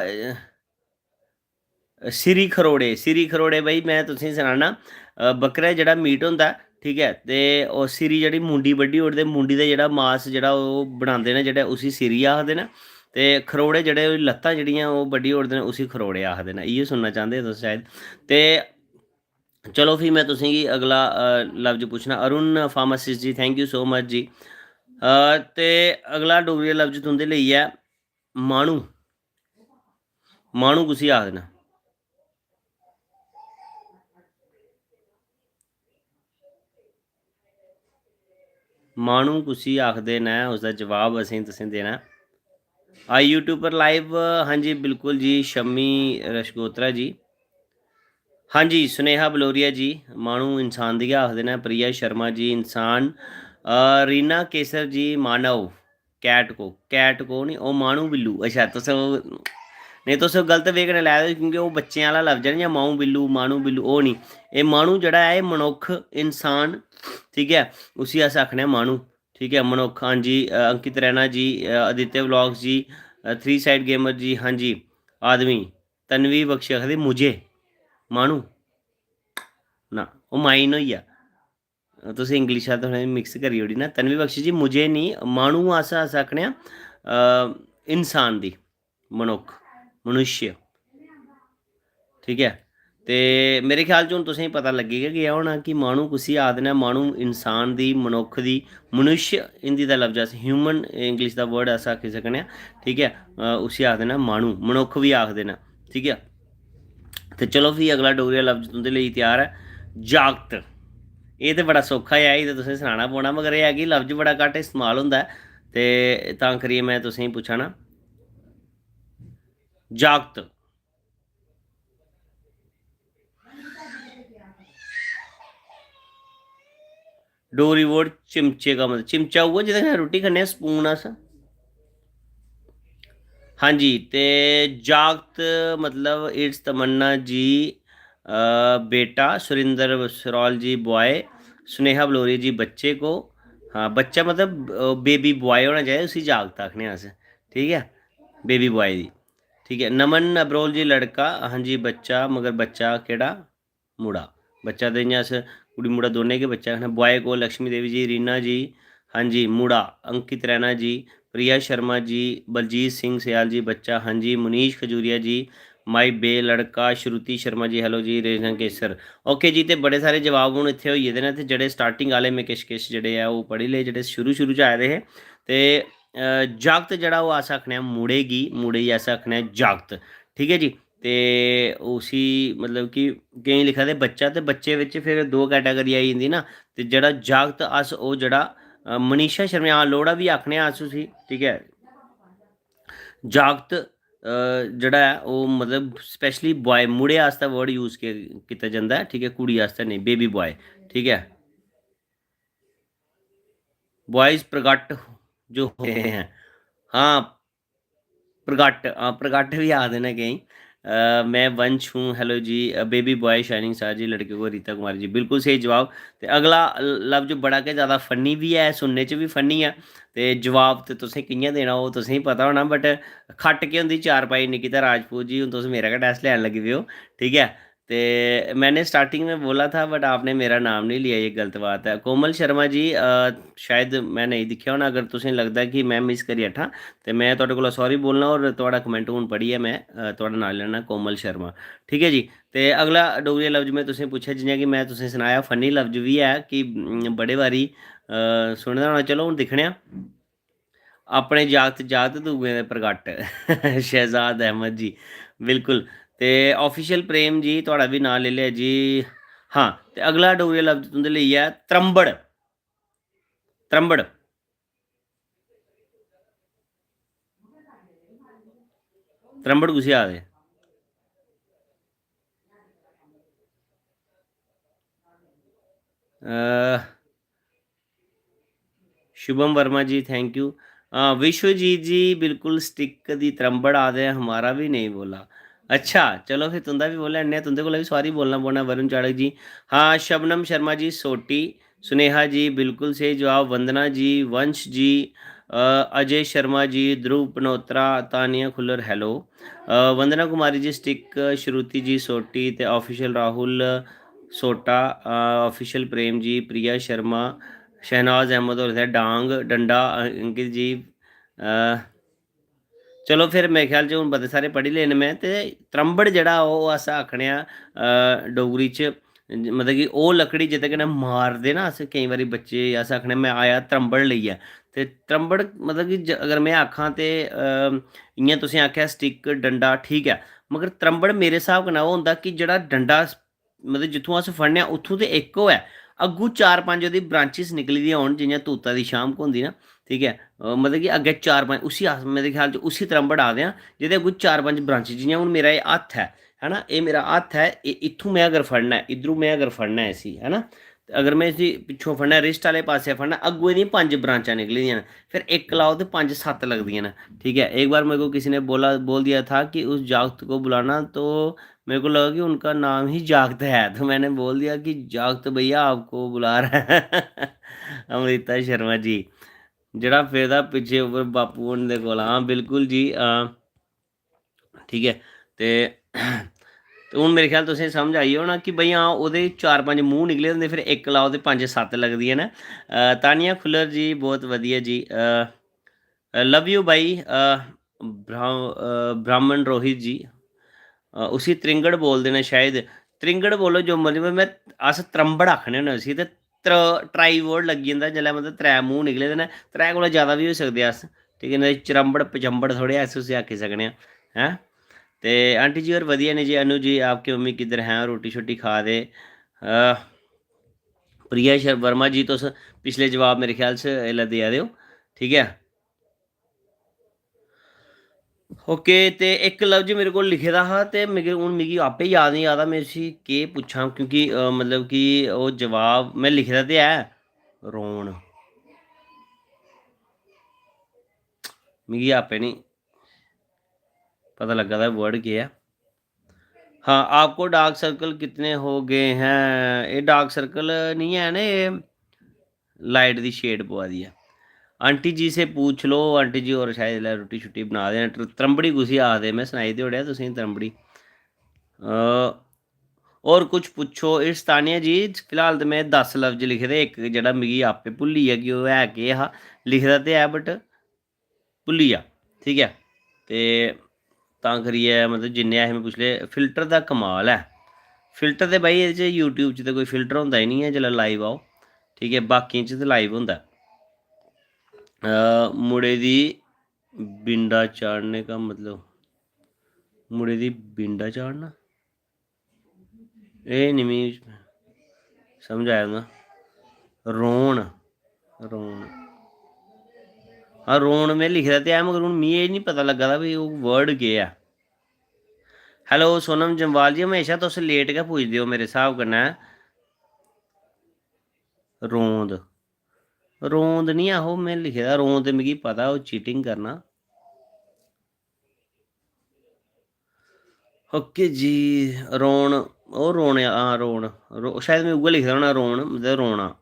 अ, सिरी खरोड़े, सिरी खरोड़े भाई में तुसेंगी सनाना, अ, बक्करे जेह्ड़ा meat होंदा ऐ, ठीक ऐ, ते ओह् सिरी जेह्ड़ी मुंडी बड्ढी ओड़दे, मुंडी दा जेह्ड़ा मास जेह्ड़ा ओह् बनांदे न, जेह्ड़ा उसी सिरी आखदे न, ते खरोड़े जेह्ड़े ओह् लत्तां जेह्ड़ियां ओह् बड्ढी ओड़दे न, उसी खरोड़े आखदे न। इ'यै सुनना चांह्दे तुस शायद। ते चलो फ्ही में तुसेंगी अगला, अ, लफ्ज पुच्छना। Arun pharmacist ji, thank you so much जी। अ, ते अगला डोगरी दा लफ्ज तुं'दे लेई ऐ माह्नू। माह्नू कुसी आखदे न? माह्नू कुसी आखदे न, उसदा जवाब असेंगी तुसें देना ऐ। आई YouTube पर live, हां जी, बिल्कुल जी, शम्मी रशगोत्रा जी। हां जी, स्नेहा बलोरिया जी, माह्नू इंसान दी गै आखदे न। प्रिया शर्मा जी, इंसान। अ, रीना केसर जी, मानव। Cat को, cat को निं, ओह् माह्नू बिल्लू। अच्छा, तुस ओह्, नेईं, तुस गलत way कन्नै लै दे, क्योंकि ओह् बच्चें आह्ला लफ्ज ऐ ना, जि'यां माऊ बिल्लू, माह्नू बिल्लू, ओह् निं। एह् माह्नू जेह्ड़ा ऐ, एह् मनुक्ख, इंसान, ठीक ऐ, उसी अस आखने आं माह्नू, ठीक ऐ, मनुक्ख। हां जी, अ, अंकित रैना जी, अ, आदित्य vlogs जी, अ, three side gamer जी, हां जी, आदमी। तन्वी बख्शी आखदी मुझे, माह्नू, ना, ओह् mine होई गेआ। तुसें English आह्ला थोह्ड़ा mix करी ओड़ी ना। तन्वी बख्शी जी, मुझे निं, माह्नू अस, अस आखने आं, अ, इंसान दी, मनुक्ख, मनुष्य, ठीक ऐ। ते मेरे ख्याल च हून तुसेंगी पता लग्गी गै गेआ होना कि माह्नू कुसी आखदे न, माह्नू इंसान दी, मनुक्ख दी, मनुष्य हिंदी दा लफ्ज अस human, English दा word अस आखी सकने आं, ठीक ऐ। अ, उसी आखदे न माह्नू, मनुक्ख बी आखदे न, ठीक ऐ। ते चलो फ्ही अगला डोगरी दा लफ्ज तुं'दे लेई त्यार ऐ, जागत। एह् ते बड़ा सौखा ऐ, एह् ते तुसें सनाना पौना, मगर एह् ऐ कि लफ्ज बड़ा घट्ट इस्तेमाल होंदा ऐ, ते तां करियै में तुसेंगी पुच्छा ना, जागत। डोगरी word चिमचे का मतलब, चिमचा उ'ऐ जेह्दे कन्नै रुट्टी खन्ने आं, spoon अस। हां जी, ते जागत मतलब it's तमन्ना जी, अ, बेटा, सुरिंदर सुराल जी boy, स्नेहा बलोरी जी बच्चे को। हां, बच्चा मतलब, अ, baby boy होना चाहिदा, उसी जागत आखने आं अस, ठीक ऐ, baby boy दी, ठीक ऐ। नमन अबरोल जी लड़का, हां जी, बच्चा, मगर बच्चा केह्ड़ा? मुड़ा। बच्चा ते इ'यां अस कुड़ी मुड़ा दोनें गै बच्चा आखने। Boy को लक्ष्मी देवी जी, रीना जी, हां जी, मुड़ा, अंकित रैना जी, प्रिया शर्मा जी, बलजीत सिंह सयाल जी, बच्चा, हां जी, मुनीश खजूरिया जी, my बे लड़का, श्रुति शर्मा जी, hello जी, रेशना केसर। OK जी, ते बड़े सारे जवाब हून इत्थै होई गेदे न, ते जेह्ड़े starting आह्ले में किश किश जेह्ड़े ऐ ओह् पढ़ी ले, जेह्ड़े शुरू शुरू च आए दे हे। ते, अ, जागत जेह्ड़ा ओह् अस आखने आं मुड़े गी, मुड़े गी अस आखने आं जागत, ठीक ऐ जी। ते उसी मतलब कि केईं लिखा दे बच्चा, ते बच्चे बिच्च फिर दो category आई जंदी ना। ते जेह्ड़ा जागत अस ओह् जेह्ड़ा, अ, मनीषा शर्मा, हां, लोह्ड़ा बी आखने आं अस उसी, ठीक ऐ। जागत, अ, जेह्ड़ा ऐ ओह् मतलब specially boy, मुड़े आस्तै word use की-, कीता जंदा ऐ, ठीक ऐ, कुड़ी आस्तै नेईं, baby boy, ठीक ऐ। बॉयज प्रगट जो होते हैं। हाँ, प्रगट, हाँ, प्रगट भी आखदे न केईं। अ, मैं वंश हूँ, hello जी। अ, baby boy shining star जी, लड़के को रीता कुमारी जी, बिल्कुल स्हेई जवाब। ते अगला ल-, लफ्ज बड़ा गै ज़्यादा funny बी ऐ, सुनने च बी funny ऐ, ते जवाब ते तुसें कि'यां देना, ओह् तुसें गी पता होना, but खट्ट केह् होंदी, चारपाई निकिता राजपूत जी, हून तुस मेरा गै test लैन लगी पे ओ, ठीक ऐ? ते मैंने starting में बोला था, but आपने मेरा नाम नहीं लिया, ये गलत बात है। कोमल शर्मा जी, अ, शायद मैं नेईं दिक्खेआ होना, अगर तुसें लगदा कि मैं miss करी बैठा, ते मैं तुआढ़े कोला sorry बोलना, और तुआढ़ा comment हून पढ़ियै मैं, अ, तुआढ़ा नांऽ लैना, कोमल शर्मा। ठीक ऐ जी, ते अगला डोगरी लफ्ज मैं तुसें पुच्छेआ, जियां कि मैं तुसें सनाया, funny लफ्ज बी ऐ कि, उम, बड़े बारी, अ, सुने दा होना। चलो, हून दिक्खने आं। अपने जागत, जागत दूएं दे प्रगट। शहजाद अहमद जी, बिल्कुल। ते official प्रेम जी, तुआढ़ा बी नांऽ लेई लेआ जी। हाँ, ते अगला डोगरी लफ्ज तुं'दे लेई ऐ त्रंबड़। त्रंबड़। त्रंबड़ कुसी आखदे? अ, शुभम वर्मा जी, thank you। हाँ, विश्वजीत जी, बिल्कुल stick दी त्रंबड़ आखदे, हमारा भी नहीं बोला। अच्छा, चलो फिर तुं'दा बी बोला ने, तुं'दे कोला बी sorry बोलना पौना, वरुण चाड़क जी। हाँ, शबनम शर्मा जी, सोटी। सुनेहा जी, बिल्कुल स्हेई जवाब। वंदना जी, वंश जी, अ, अजय शर्मा जी, ध्रुव पनोत्रा, तानिया खुल्लर, hello। अ, वंदना कुमारी जी, stick, श्रुति जी, सोटी ते official राहुल सोटा, अ, official प्रेम जी, प्रिया शर्मा, शहनाज अहमद होर इत्थै डांग, डंडा, अ, अंकित जी, अ, चलो, फिर मेरे ख्याल च हून बड़े सारे पढ़ी ले न में। ते त्रंबड़ जेह्ड़ा, ओह् अस आखने आं, अ, डोगरी च, मतलब कि ओह् लकड़ी जेह्दे कन्नै मारदे ना अस, केईं बारी बच्चे, अस आखने, "मैं आया त्रंबड़ लेइयै।" ते त्रंबड़, मतलब कि ज-, अगर में आखां ते, अ, इ'यां तुसें आखेआ stick, डंडा, ठीक ऐ, मगर त्रंबड़ मेरे स्हाब कन्नै ओह् होंदा कि जेह्ड़ा डंडा स-, मतलब जित्थूं अस फड़ने आं, उत्थूं ते इक होऐ, अग्गूं चार पंज ओह्दी branches निकली दियां होन, जि'यां तूता दी शामक होंदी ना, ठीक ऐ? अ, मतलब कि अग्गें चार पंज, उसी अस, मेरे ख्याल च उसी त्रंबड़ आखदे आं, जेह्दे अग्गूं चार पंज branches, जि'यां हून मेरा एह् हत्थ ऐ, है ना? एह् मेरा हत्थ ऐ, एह् इत्थूं में अगर फड़ना ऐ, इद्धरूं में अगर फड़ना ऐ इसी, है ना? ते अगर में इसी पिच्छुआं फड़ना ऐ, wrist आह्ले पासै फड़ना ऐ, अग्गूं एह्दियां पंज ब्रांचां निकली दियां न, फिर इक लाओ ते पंज सत्त लगदियां न, ठीक ऐ? एक बार मेरे को किसी ने बोला, बोल दिया था कि उस जागत को बुलाना, तो मेरे को लगा कि उनका नाम ही जागत है, तो मैंने बोल दिया कि जागत भैया आपको बुला रहा है। अमृता शर्मा जी, जेह्ड़ा फिरदा पिच्छे उप्पर बापू हुंदे कोल। हां, बिल्कुल जी, हां, ठीक ऐ। ते, ते हून मेरे ख्याल तुसें समझ आई होना कि भई, हां, ओह्दे चार पंज मूंह् निकले दे होंदे, फिर इक लाओ ते पंज सत्त लगदियां न। अ, तानिया खुल्लर जी, बहुत वधिया जी। अ, अ, love you भाई, अ, ब्राह्म-, अ, ब्राह्मण रोहित जी। अ, उसी त्रिंगड़ बोलदे न शायद। त्रिंगड़ बोलो जो मर्जी, पर में, अस त्रंबड़ आखने होन्ने उसी, ते त्र-, tri word लग्गी जंदा जिसलै, मतलब, त्रै मूंह् निकले दे न, त्रै कोला जैदा बी होई सकदे अस, ठीक ऐ? नेईं ते चरंबड़, पचंबड़ थोह्ड़े अस उसी आखी सकने आं, हैं? ते आंटी जी होर बधिया न जी। अनु जी, आपके मम्मी किद्धर हैं? रोटी शोटी खा दे? अ, प्रिया शर-, वर्मा जी, तुस पिछले जवाब मेरे ख्याल च इसलै देआ दे ओ, ठीक ऐ? OK, ते इक लफ्ज मेरे कोल लिखे दा हा, ते मिगी, हून मिगी आपे याद निं आ दा, में उसी केह् पुच्छां, क्योंकि, अ, मतलब कि ओह् जवाब में लिखे दा ते ऐ, रोन। मिगी आपे निं पता लग्गा दा word केह् ऐ। हाँ, आपको dark circle कितने हो गए हैं? एह् dark circle निं है ना, एह् light दी shade पवा दी ऐ। आंटी जी से पूछ लो, आंटी जी होर शायद इसलै रुट्टी शुट्टी बना दे न। त्र-, त्रंबड़ी कुसी आखदे, में सनाई देई ओड़ेआ तुसेंगी त्रंबड़ी। अ, होर कुछ पुच्छो। इस तानिया जी, फिलहाल ते में दस लफ्ज लिखे दे, इक जेह्ड़ा मिगी आपे भुल्ली गेआ कि ओह् है केह् हा, लिखे दा ते है, but भुल्ली गेआ, ठीक ऐ। ते तां करियै, मतलब, जिन्ने असें में पुच्छे, filter दा कमाल ऐ। Filter ते भाई, एह्दे च YouTube च ते कोई filter होंदा ही निं ऐ जिसलै live आओ, ठीक ऐ, बाकियें च ते live होंदा ऐ। अ, मुड़े दी बिंडा चाढ़ने का मतलब, मुड़े दी बिंडा चाढ़ना? एह् निं मिगी समझ आया तुं'दा। रोन, रोन। हां, रोन में लिखे दा ते ऐ, मगर हून मिगी एह् निं पता लग्गा दा भाई ओह् word केह् ऐ। Hello सोनम जम्वाल जी, म्हेशा तुस late गै पुजदे ओ मेरे स्हाब कन्नै। रोंद। रोंद निं आहो, में लिखे दा रोंद, ते मिगी पता ओह् चीटिंग करना। ओके जी, रोन, ओह् रोने, हां, रोन, रो-, शायद में उ'ऐ लिखे दा होना, रोन, मतलब रोना।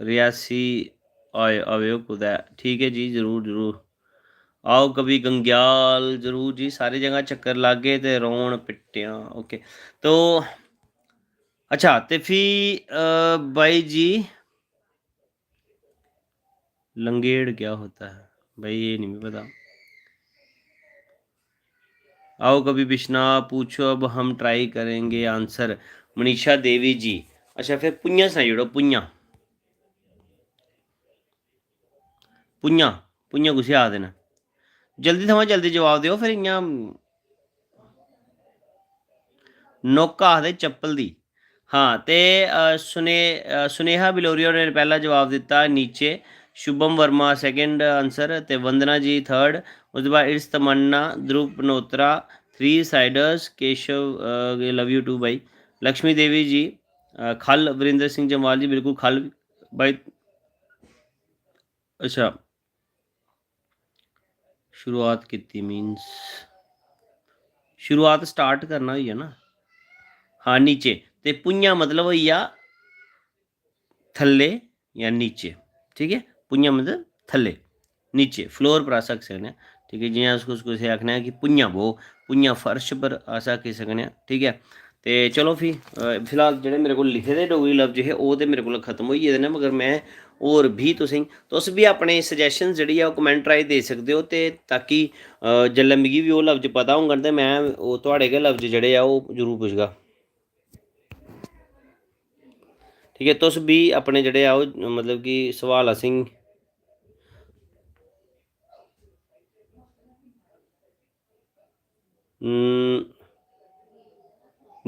रियासी आए, आवेओ कुतै। ठीक ऐ जी, जरूर, जरूर। आओ कभी गंग्याल, जरूर जी, सारी जगह चक्कर लागे ते रोन पिट्टेआं। ओके, तो अच्छा, ते फ्ही, अ, बाई जी, लंगेड़ क्या होता है? भाई, ये नहीं पता। आओ कभी बिश्नाह पूछो, अब हम ट्राई करेंगे आंसर। मनीषा देवी जी, अच्छा, फिर पुइयां सनाई ओड़ो, पुइयां। पुइयां, पुइयां कुसी आखदे न? जल्दी थमां जल्दी जवाब देओ, फिर इ'यां नोका आखदे चप्पल दी। हां, ते, अ, सुने-, अ, सुनेहा बिलोरिया होरें पैह्ला जवाब दित्ता नीचे, शुभम वर्मा सैकंड आंसर ते वंदना जी थर्ड। उसदे बाद it's Tamanna, Dhruv Panotra, three siders, Keshav, अ, लव यू टू भाई, लक्ष्मी देवी जी, अ, खल, वरिंदर सिंह जम्वाल जी, बिल्कुल खल भाई। अच्छा, शुरुआत कीती मीन्स शुरुआत, स्टार्ट करना होई गेआ ना। हां, नीचे। ते पुइयां मतलब होई गेआ थल्ले जां नीचे, ठीक ऐ? पुइयां मतलब थल्ले, नीचे, फ्लोर पर अस आखी सकने आं, ठीक ऐ? जि'यां अस कुस-, कुसै आखने आं कि पुइयां बौह्, पुइयां फर्श पर अस आखी सकने आं, ठीक ऐ? ते चलो फ्ही, अ, फिलहाल जेह्ड़े मेरे कोल लिखे दे डोगरी लफ्ज हे, ओह् ते मेरे कोल खत्म होई गेदे न, मगर में होर बी तुसेंगी, तुस बी अपने सजैशन जेह्ड़ी ऐ ओह् कमैंट राहें देई सकदे ओ, ते ताकि, अ, जेल्लै मिगी बी ओह् लफ्ज पता होङन ते में ओह् थुआढ़े गै लफ्ज जेह्ड़े ऐ ओह् जरूर पुच्छगा। ठीक ऐ, तुस बी अपने जेह्ड़े ऐ ओह् मतलब कि सोआल असेंगी हम्म,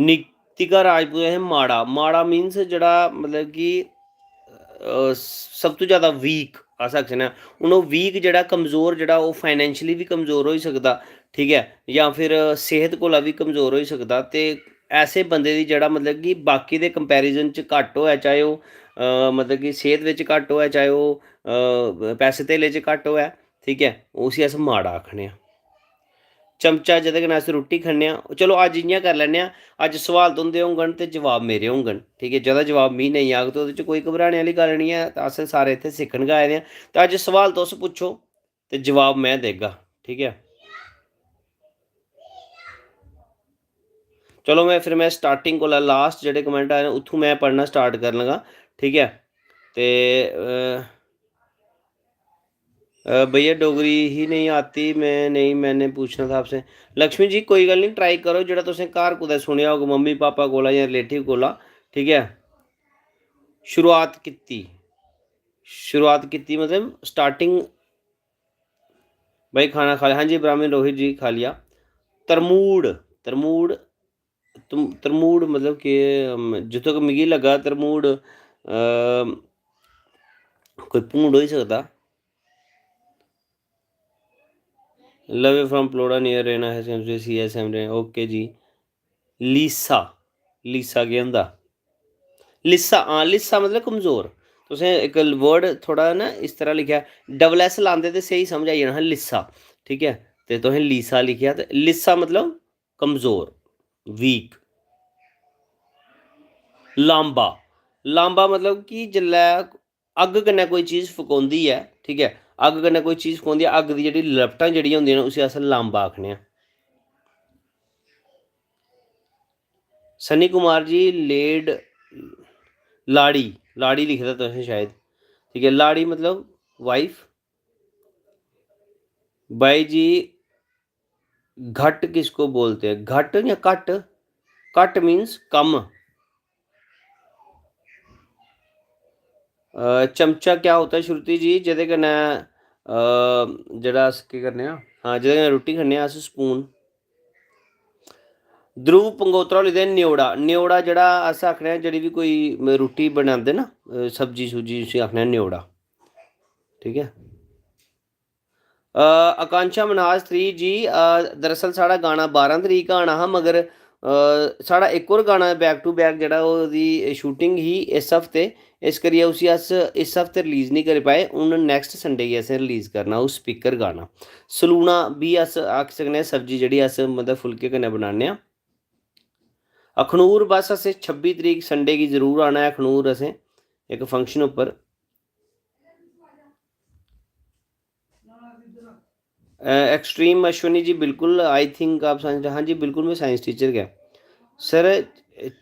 नितिका राजपूत असें माड़ा, माड़ा मीन्स जेह्ड़ा मतलब कि, अ, सब तों जैदा वीक अस आखी सकने आं। हून ओह् वीक जेह्ड़ा कमजोर, जेह्ड़ा ओह् फाइनैंशली बी कमजोर होई सकदा, ठीक ऐ, जां फिर सेह्त कोला बी कमजोर होई सकदा। ते ऐसे बंदे दी जेह्ड़ा मतलब कि बाकी दे कंपैरिजन च घट्ट होऐ, चाहे ओह्, अ, मतलब कि सेह्त बिच घट्ट होऐ, चाहे ओह्, अ, पैसे धेले च घट्ट होऐ, ठीक ऐ, उसी अस माड़ा आखने आं। चमचा जेह्दे कन्नै अस रुट्टी खन्ने आं। चलो, अज्ज इ'यां करी लैन्ने आं, अज्ज सोआल तुं'दे होङन ते जवाब मेरे होङन, ठीक ऐ? जेह्दा जवाब मी नेईं आग ते ओह्दे च कोई घबराने आह्ली गल्ल निं ऐ, ते अस सारे इत्थै सिक्खन गै आए दे आं। ते अज्ज सोआल तुस पुच्छो ते जवाब में देगा, ठीक ऐ? चलो, में फिर, में स्टार्टिंग कोला लास्ट जेह्ड़े कमैंट आए न, उत्थूं में पढ़ना स्टार्ट करन लगा, ठीक ऐ? ते, अ, अ, भैया, डोगरी ही नहीं आती, मैं नहीं, मैंने पूछना था आपसे। लक्ष्मी जी, कोई गल्ल निं, ट्राई करो, जेह्ड़ा तुसें घर कुतै सुनेआ होग मम्मी पापा कोला जां रिलेटिव कोला, ठीक ऐ? शुरुआत कीती, शुरुआत कीती, मतलब, स्टार्टिंग। भाई, खाना खा लिया? हाँ जी, ब्राह्मण रोहित जी, खा लिया। तरमूड़, तरमूड़, तुम, तरमूड़ मतलब कि, अम, जित्थों तक मिगी लग्गा, तरमूड़, अम, कोई भूंड होई सकदा। Love you from Palaura near Rena है, C S M Rena. Okay जी। लीसा, लीसा केह् होंदा? लिस्सा, हां, लिस्सा मतलब कमजोर। तुसें इक वर्ड थोह्ड़ा ना इस तरह लिखेआ, डबल एस लांदे ते स्हेई समझ आई जाना हा, लिस्सा, ठीक ऐ? ते तुसें लीसा लिखेआ, ते लिस्सा मतलब कमजोर, वीक। लांबा, लांबा मतलब कि जिसलै अग्ग कन्नै कोई चीज फकोंदी ऐ, ठीक ऐ, अग्ग कन्नै कोई चीज फकोंदी ऐ, अग्ग दी जेह्ड़ी लपटां जेह्ड़ियां होंदियां न, उसी अस लांबा आखने आं। सनी कुमार जी, लेड, लाड़ी, लाड़ी लिखे दा तुसें शायद, ठीक ऐ, लाड़ी मतलब वाइफ। भाई जी, घट किसको बोलते हैं? घट जां घट? घट मीन्स कम्म। अ, चमचा क्या होता है, श्रुति जी? जेह्दे कन्नै, अ, जेह्ड़ा अस केह् करने आं, हां, जेह्दे कन्नै रुट्टी खन्ने आं अस, स्पून। ध्रुव पंगोत्रा होर लिखदे न्योड़ा। न्योड़ा जेह्ड़ा अस आखने आं, जेह्ड़ी बी कोई म-, रुट्टी बनांदे ना, अ, सब्जी सुब्जी, उसी आखने आं न्योड़ा। ठीक ऐ। अ, आकांक्षा मनाज थ्री जी, अ, दरअसल साढ़ा गाना बारां तरीक आना हा, मगर अ, साढ़ा इक होर गाना back to back जेह्ड़ा ओह्दी shooting ही इस हफ्ते, इस करियै उसी अस इस हफ्ते release निं करी पाए। हून next Sunday गी असें release करना ओह् speaker गाना। सलूना बी अस आखी सकने आं सब्जी जेह्ड़ी अस मतलब फुल्के कन्नै बनाने आं। अखनूर बस असें छब्बी तरीक Sunday गी जरूर आना ऐ अखनूर असें इक function उप्पर। अ, Extreme अश्विनी जी, बिल्कुल, I think आप science, हाँ जी, बिल्कुल, में science teacher गै। सर,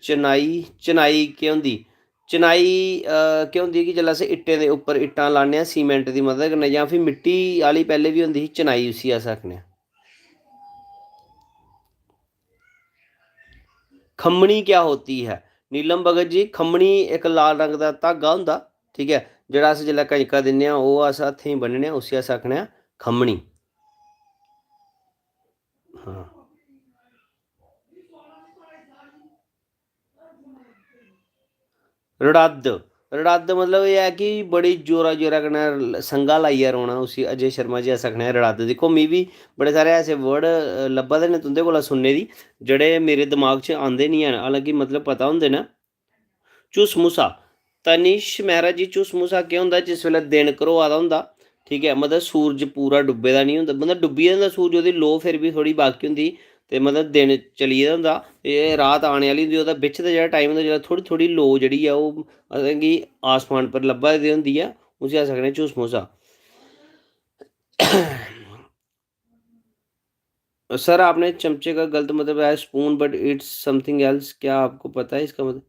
चनाई, चनाई केह् होंदी? चनाई, अ, केह् होंदी कि जेल्लै अस इट्टें दे उप्पर इट्टां लान्ने आं सीमेंट दी मदद कन्नै, जां फ्ही मिट्टी आह्ली पैह्लें बी होंदी ही, चनाई उसी अस आखने आं। खम्मनी क्या होती है? नीलम भगत जी, खम्मनी इक लाल रंग दा धागा होंदा, ठीक ऐ, जेह्ड़ा अस जेल्लै कंजका दिन्ने आं, ओह् अस हत्थें गी बन्नने आं, उसी अस आखने आं खम्मनी। हां। रड़ाद, रड़ाद मतलब एह् ऐ कि बड़ी जोरा जोरा कन्नै ल-, संघा लाइयै रोना, उसी अजय शर्मा जी अस आखने आं रड़ाद। दिक्खो, मी बी बड़े सारे ऐसे word, अ, लब्भा दे न तुं'दे कोला सुनने दी, जेह्ड़े मेरे दमाग च आंदे निं हैन, हालांकि मतलब पता होंदे न। झुसमुसा, तनिष मेहरा जी, झुसमुसा केह् होंदा? जिस बेल्लै दिन घरोआ दा होंदा, ठीक ऐ, मतलब सूरज पूरा डुब्बे दा निं होंदा, मतलब डुब्बी गेदा होंदा सूरज, ओह्दी लो फिर बी थोह्ड़ी बाकी होंदी, ते मतलब दिन चली गेदा होंदा, ते रात आने आह्ली होंदी, ओह्दा बिच्च दा जेह्ड़ा टाइम होंदा, जेल्लै थोह्ड़ी थोह्ड़ी लो जेह्ड़ी ऐ, ओह् असेंगी आसमान पर लब्भा दी होंदी ऐ, उसी अस आखने झुसमुसा। सर, आपने चमचे का गलत मतलब है spoon, but it's something else, क्या आपको पता है इसका मतलब?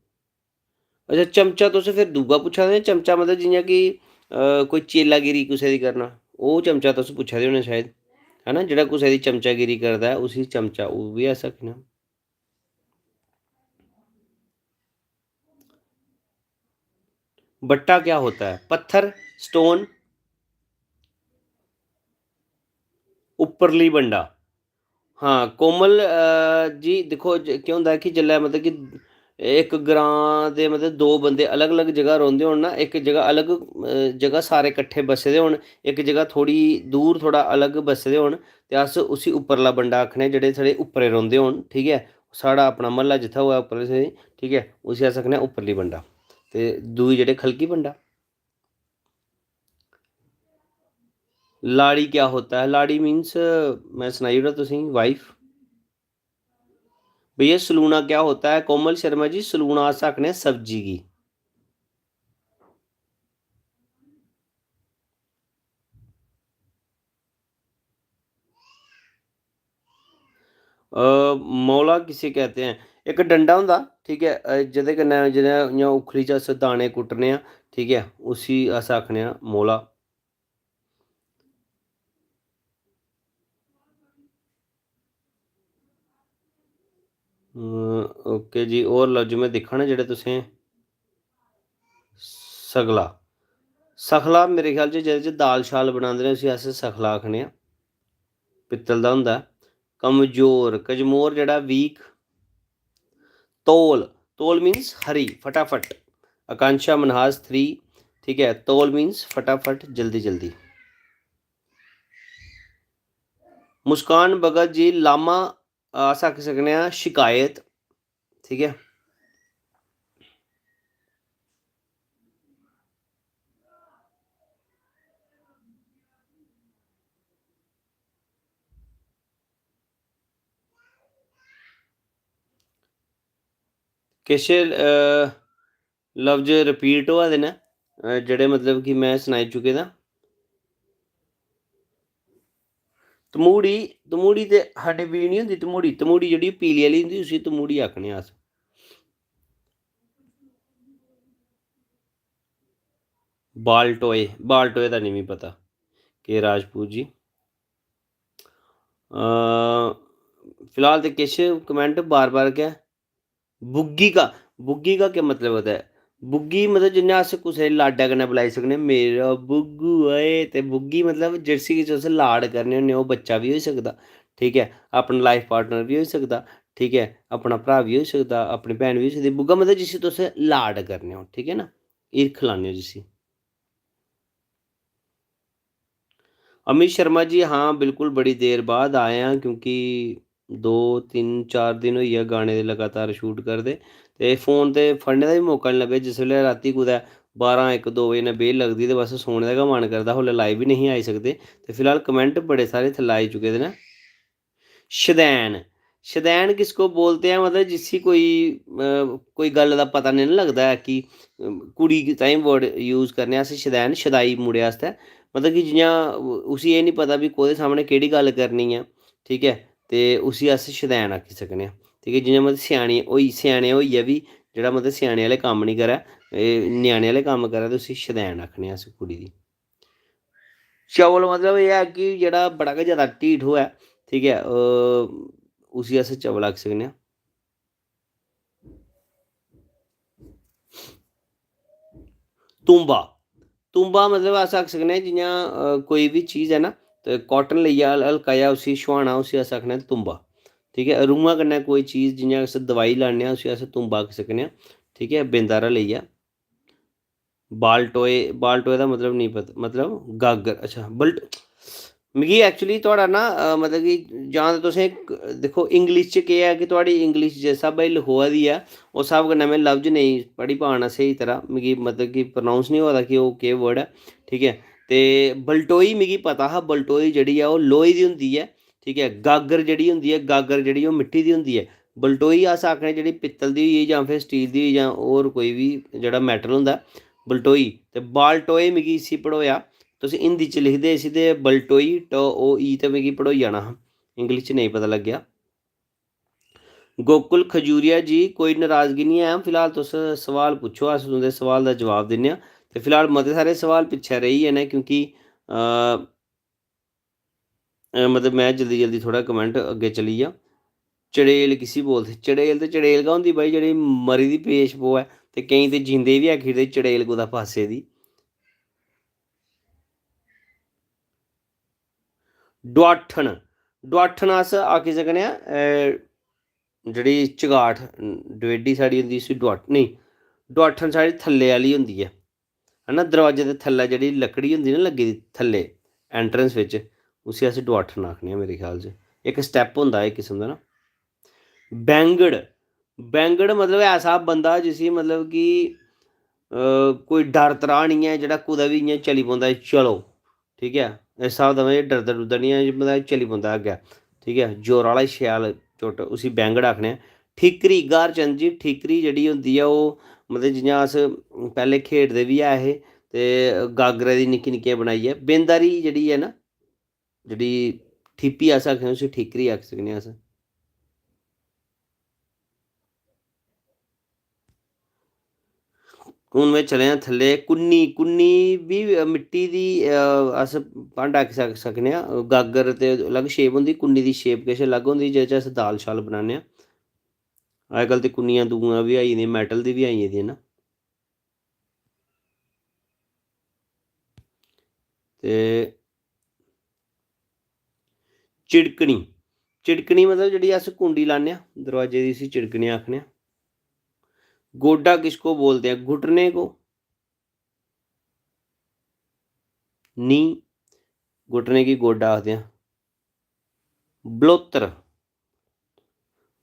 अच्छा, चमचा तुस फिर दूआ पुच्छा दे, चमचा मतलब जियां कि, अ, कोई चेलागिरी कुसै दी करना, ओह् चमचा तुस पुच्छा दे होने शायद, है ना? जेह्ड़ा कुसै दी चमचागिरी करदा ऐ, उसी चमचा, ओह् बी अस आखने आं। बट्टा क्या होता है? पत्थर, stone, उप्परली बंडा। हां, कोमल, अ, जी, दिक्खो, ज-, केह् होंदा ऐ कि जेल्लै, मतलब कि इक ग्रांऽ दे, मतलब, दो बंदे अलग-अलग जगह रौंह्दे होन ना, इक जगह अलग, अ, जगह सारे कट्ठे बस्से दे होन, इक जगह थोह्ड़ी दूर, थोह्ड़ा अलग बस्से दे होन, ते अस उसी उप्परला बंडा आखने आं, जेह्ड़े साढ़े उप्परे रौंह्दे होन, ठीक ऐ? साढ़ा अपना म्हल्ला जित्थै होऐ उप्परले, ठीक ऐ, उसी अस आखने आं उप्परली बंडा, ते दूई जेह्ड़े ख'लकी बंडा। लाड़ी क्या होता है? लाड़ी means, मैं सनाई ओड़ां तुसेंगी, wife। भैया, सलूना क्या होता है? कोमल शर्मा जी, सलूना अस आखने आं सब्जी गी। अ, मौला किसे कहते हैं? इक डंडा होंदा, ठीक ऐ, अ, जेह्दे कन्नै, जेह्दे इ'यां उखली च अस दाने कुट्टने आं, ठीक ऐ, उसी अस आखने आं मौला। अं, OK जी, होर लफ्ज में दिक्खा ना जेह्ड़े तुसें, सगला, सखला मेरे ख्याल च जेह्दे च दाल शाल बनांदे न उसी अस सखला आखने आं, पित्तल दा होंदा ऐ। कमजोर, कजमोर जेह्ड़ा weak। तौल, तौल means hurry, फटाफट। आकांक्षा मनहास three, ठीक ऐ, तौल means फटाफट, जल्दी जल्दी। मुस्कान भगत जी, लामा, अस आखी सकने आं शकैत, ठीक ऐ। किश, अ, लफ्ज repeat होआ दे न, अ, जेह्ड़े मतलब कि में सनाई चुके दा। तमूड़ी, तमूड़ी ते honey bee निं होंदी, तमूड़ी, तमूड़ी जेह्ड़ी पीली आह्ली होंदी, उसी तमूड़ी आखने अस। बालटोए, बालटोए दा निं मिगी पता, के राजपूत जी। अ, फिलहाल ते किश comment बार-बार गै, बुग्गी का, बुग्गी का क्या मतलब होता है? बुग्गी मतलब जि'यां अस कुसै गी लाडै कन्नै बुलाई सकने, "मेरा बुग्गू ओए", ते बुग्गी मतलब जिसी कि तुस लाड करने होन्ने, ओह् बच्चा बी होई सकदा, ठीक ऐ, अपना life partner बी होई सकदा, ठीक ऐ, अपना भ्राऽ बी होई सकदा, अपनी भैन बी होई सकदी। बुग्गा मतलब जिसी तुस लाड करने हो, ठीक ऐ ना, हिरख लान्ने हो जिसी। अमित शर्मा जी, हाँ, बिल्कुल, बड़ी देर बाद आए हैं, क्योंकि दो तिन्न चार दिन होई गेआ गाने दे लगातार शूट करदे, ते फोन ते फड़ने दा बी मौका निं लब्भेआ। जिस बेल्लै रातीं कुतै बारां इक दो बजे नै बेल लगदी ते बस सोने दा गै मन करदा हा, उसलै लाइव बी नेईं आई सकदे। ते फिलहाल कमेंट बड़े सारे थल्लै आई चुके दे न। शदैन, शदैन किसको बोलते हैं? मतलब जिसी कोई अ, कोई गल्ल दा पता नेईं ना लगदा ऐ कि अ, कुड़ी ताईं वर्ड यूज करने अस शदैन, शदाई मुड़े आस्तै। मतलब कि जि'यां उ- उसी एह् निं पता भी कोह्दे सामनै केह्ड़ी गल्ल करनी ऐ, ठीक ऐ? ते उसी अस शदैन आक्खी सकने आं, ठीक ऐ? जि'यां मतलब स्यानी होई, स्याने होइयै बी जेह्ड़ा मतलब स्याने आह्ले कम्म निं करै, एह् ञ्याणे आह्ले कम्म करै, ते उसी शदैन आक्खने आं अस कुड़ी दी। चवल मतलब एह् ऐ कि जेह्ड़ा बड़ा गै जैदा ढीठ होऐ, ठीक ऐ, ओह्, उसी अस चवल आक्खी सकने आं। तूंबा, तूंबा मतलब अस आक्खी सकने आं जि'यां अ, कोई बी चीज़ ऐ ना, ते काटन लेइयै हल- हल्का जेहा उसी छुहाना, उसी अस आखने आं तूंबा। ठीक ऐ, रूंहा कन्नै कोई चीज़ जि'यां अस दवाई लान्ने आं, उसी अस तूंबा आक्खी सकने आं। ठीक ऐ, बिंद हारा लेइयै। बाल टोए, बाल टोए दा मतलब नेईं पता, मतलब गागर, अच्छा, बल्ट। मिगी एक्चुअली थुआढ़ा ना अ, मतलब कि जां ते तुसें इक- दिक्खो इंग्लिश च केह् ऐ कि थुआढ़ी इंग्लिश जिस स्हाबै दी लखोआ दी ऐ, उस स्हाब कन्नै में लफ्ज नेईं पढ़ी पा ना स्हेई तरह, मिगी मतलब कि प्रोनाउंस निं होआ दा कि ओह् केह् वर्ड ऐ। ठीक ऐ, ते बलटोई मिगी पता हा, बलटोई जेह्ड़ी ऐ ओह् लोहे दी होंदी ऐ। ठीक ऐ, गागर जेह्ड़ी होंदी ऐ, गागर जेह्ड़ी ओह् मिट्टी दी होंदी ऐ। बलटोई अस आखने जेह्ड़ी पित्तल दी होई गेई जां फिर स्टील दी होई जां होर कोई बी जेह्ड़ा मैटल होंदा ऐ, बलटोई। ते बालटोए मिगी इसी पढ़ोएआ, तुस हिंदी च लिखदे इसी ते बलटोई, ट ओ ई, ते मिगी पढ़ोई जाना हा, इंग्लिश च नेईं पता लग्गेआ। गोकुल खजूरिया जी, कोई नराजगी निं ऐ, फिलहाल तुस सवाल पुच्छो, अस तुं'दे सवाल दा जवाब दिन्ने आं। ते फिलहाल मते सारे सवाल पिच्छें रेही गे न क्योंकि अ, अ, मतलब में जल्दी जल्दी थोह्ड़ा कमेंट अग्गें चली गेआ। चड़ेल किसी बोलदे? चड़ेल ते चड़ेल गै होंदी भाई, जेह्ड़ी मरी दी पेश पवै, ते केईं ते जींदे बी आखी ओड़दे चड़ेल कुतै पासै दी। डुआठन, डुआठन अस आखी सकने आं अ, जेह्ड़ी चगाठ, डुएडी साढ़ी होंदी, इसी डुआठ नेईं, डुआठन साढ़ी थल्ले आह्ली होंदी ऐ, है ना? दरोआजे दे थल्लै जेह्ड़ी लकड़ी होंदी ना लग्गी दी थल्ले एंट्रेंस बिच, उसी अस डुआठन आखने आं मेरे ख्याल च। इक स्टैप होंदा इक किस्म दा ना। बैंगड़, बैंगड़ मतलब ऐसा बंदा जिसी मतलब कि अ, कोई डर त्राह् निं ऐ, जेह्ड़ा कुतै बी इ'यां चली पौंदा ऐ, चलो, ठीक ऐ? इस स्हाब दा मतलब डरदा डुरदा निं ऐ, मतलब चली पौंदा अग्गें, ठीक ऐ? जोर आह्ला शैल चुट्ट, उसी बैंगड़ आखने आं। ठीकरी, ग्हार चंद जी, ठीकरी जेह्ड़ी होंदी ऐ ओह् मतलब जि'यां अस पैह्लें खेढदे बी ऐ हे ते गागरै दी निक्की निक्कियां बनाइयै, बिंद हारी जेह्ड़ी ऐ ना, जेह्ड़ी ठीपी अस आखने उसी ठीकरी आखी सकने आं अस। हून में चले आं थल्ले। कुन्नी, कुन्नी बी अ, मिट्टी दी अ, अस भांडा आखी सक- सकने आं। गागर ते अलग शेप होंदी, कुन्नी दी शेप किश अलग होंदी जेह्दे च अस दाल शाल बनाने आं। अज्जकल ते कुन्नियां दूइयां बी आई गेदियां, मैटल दी बी आई गेदियां ना। ते चिड़कनी, चिड़कनी मतलब जेह्ड़ी अस कुंडी लान्ने आं दरोआजे दी, इसी चिड़कनी आखने आं। गोडा किसको बोलते हैं? घुटने को? नी, घुटने गी गोडा आखदे आं। बलोतर,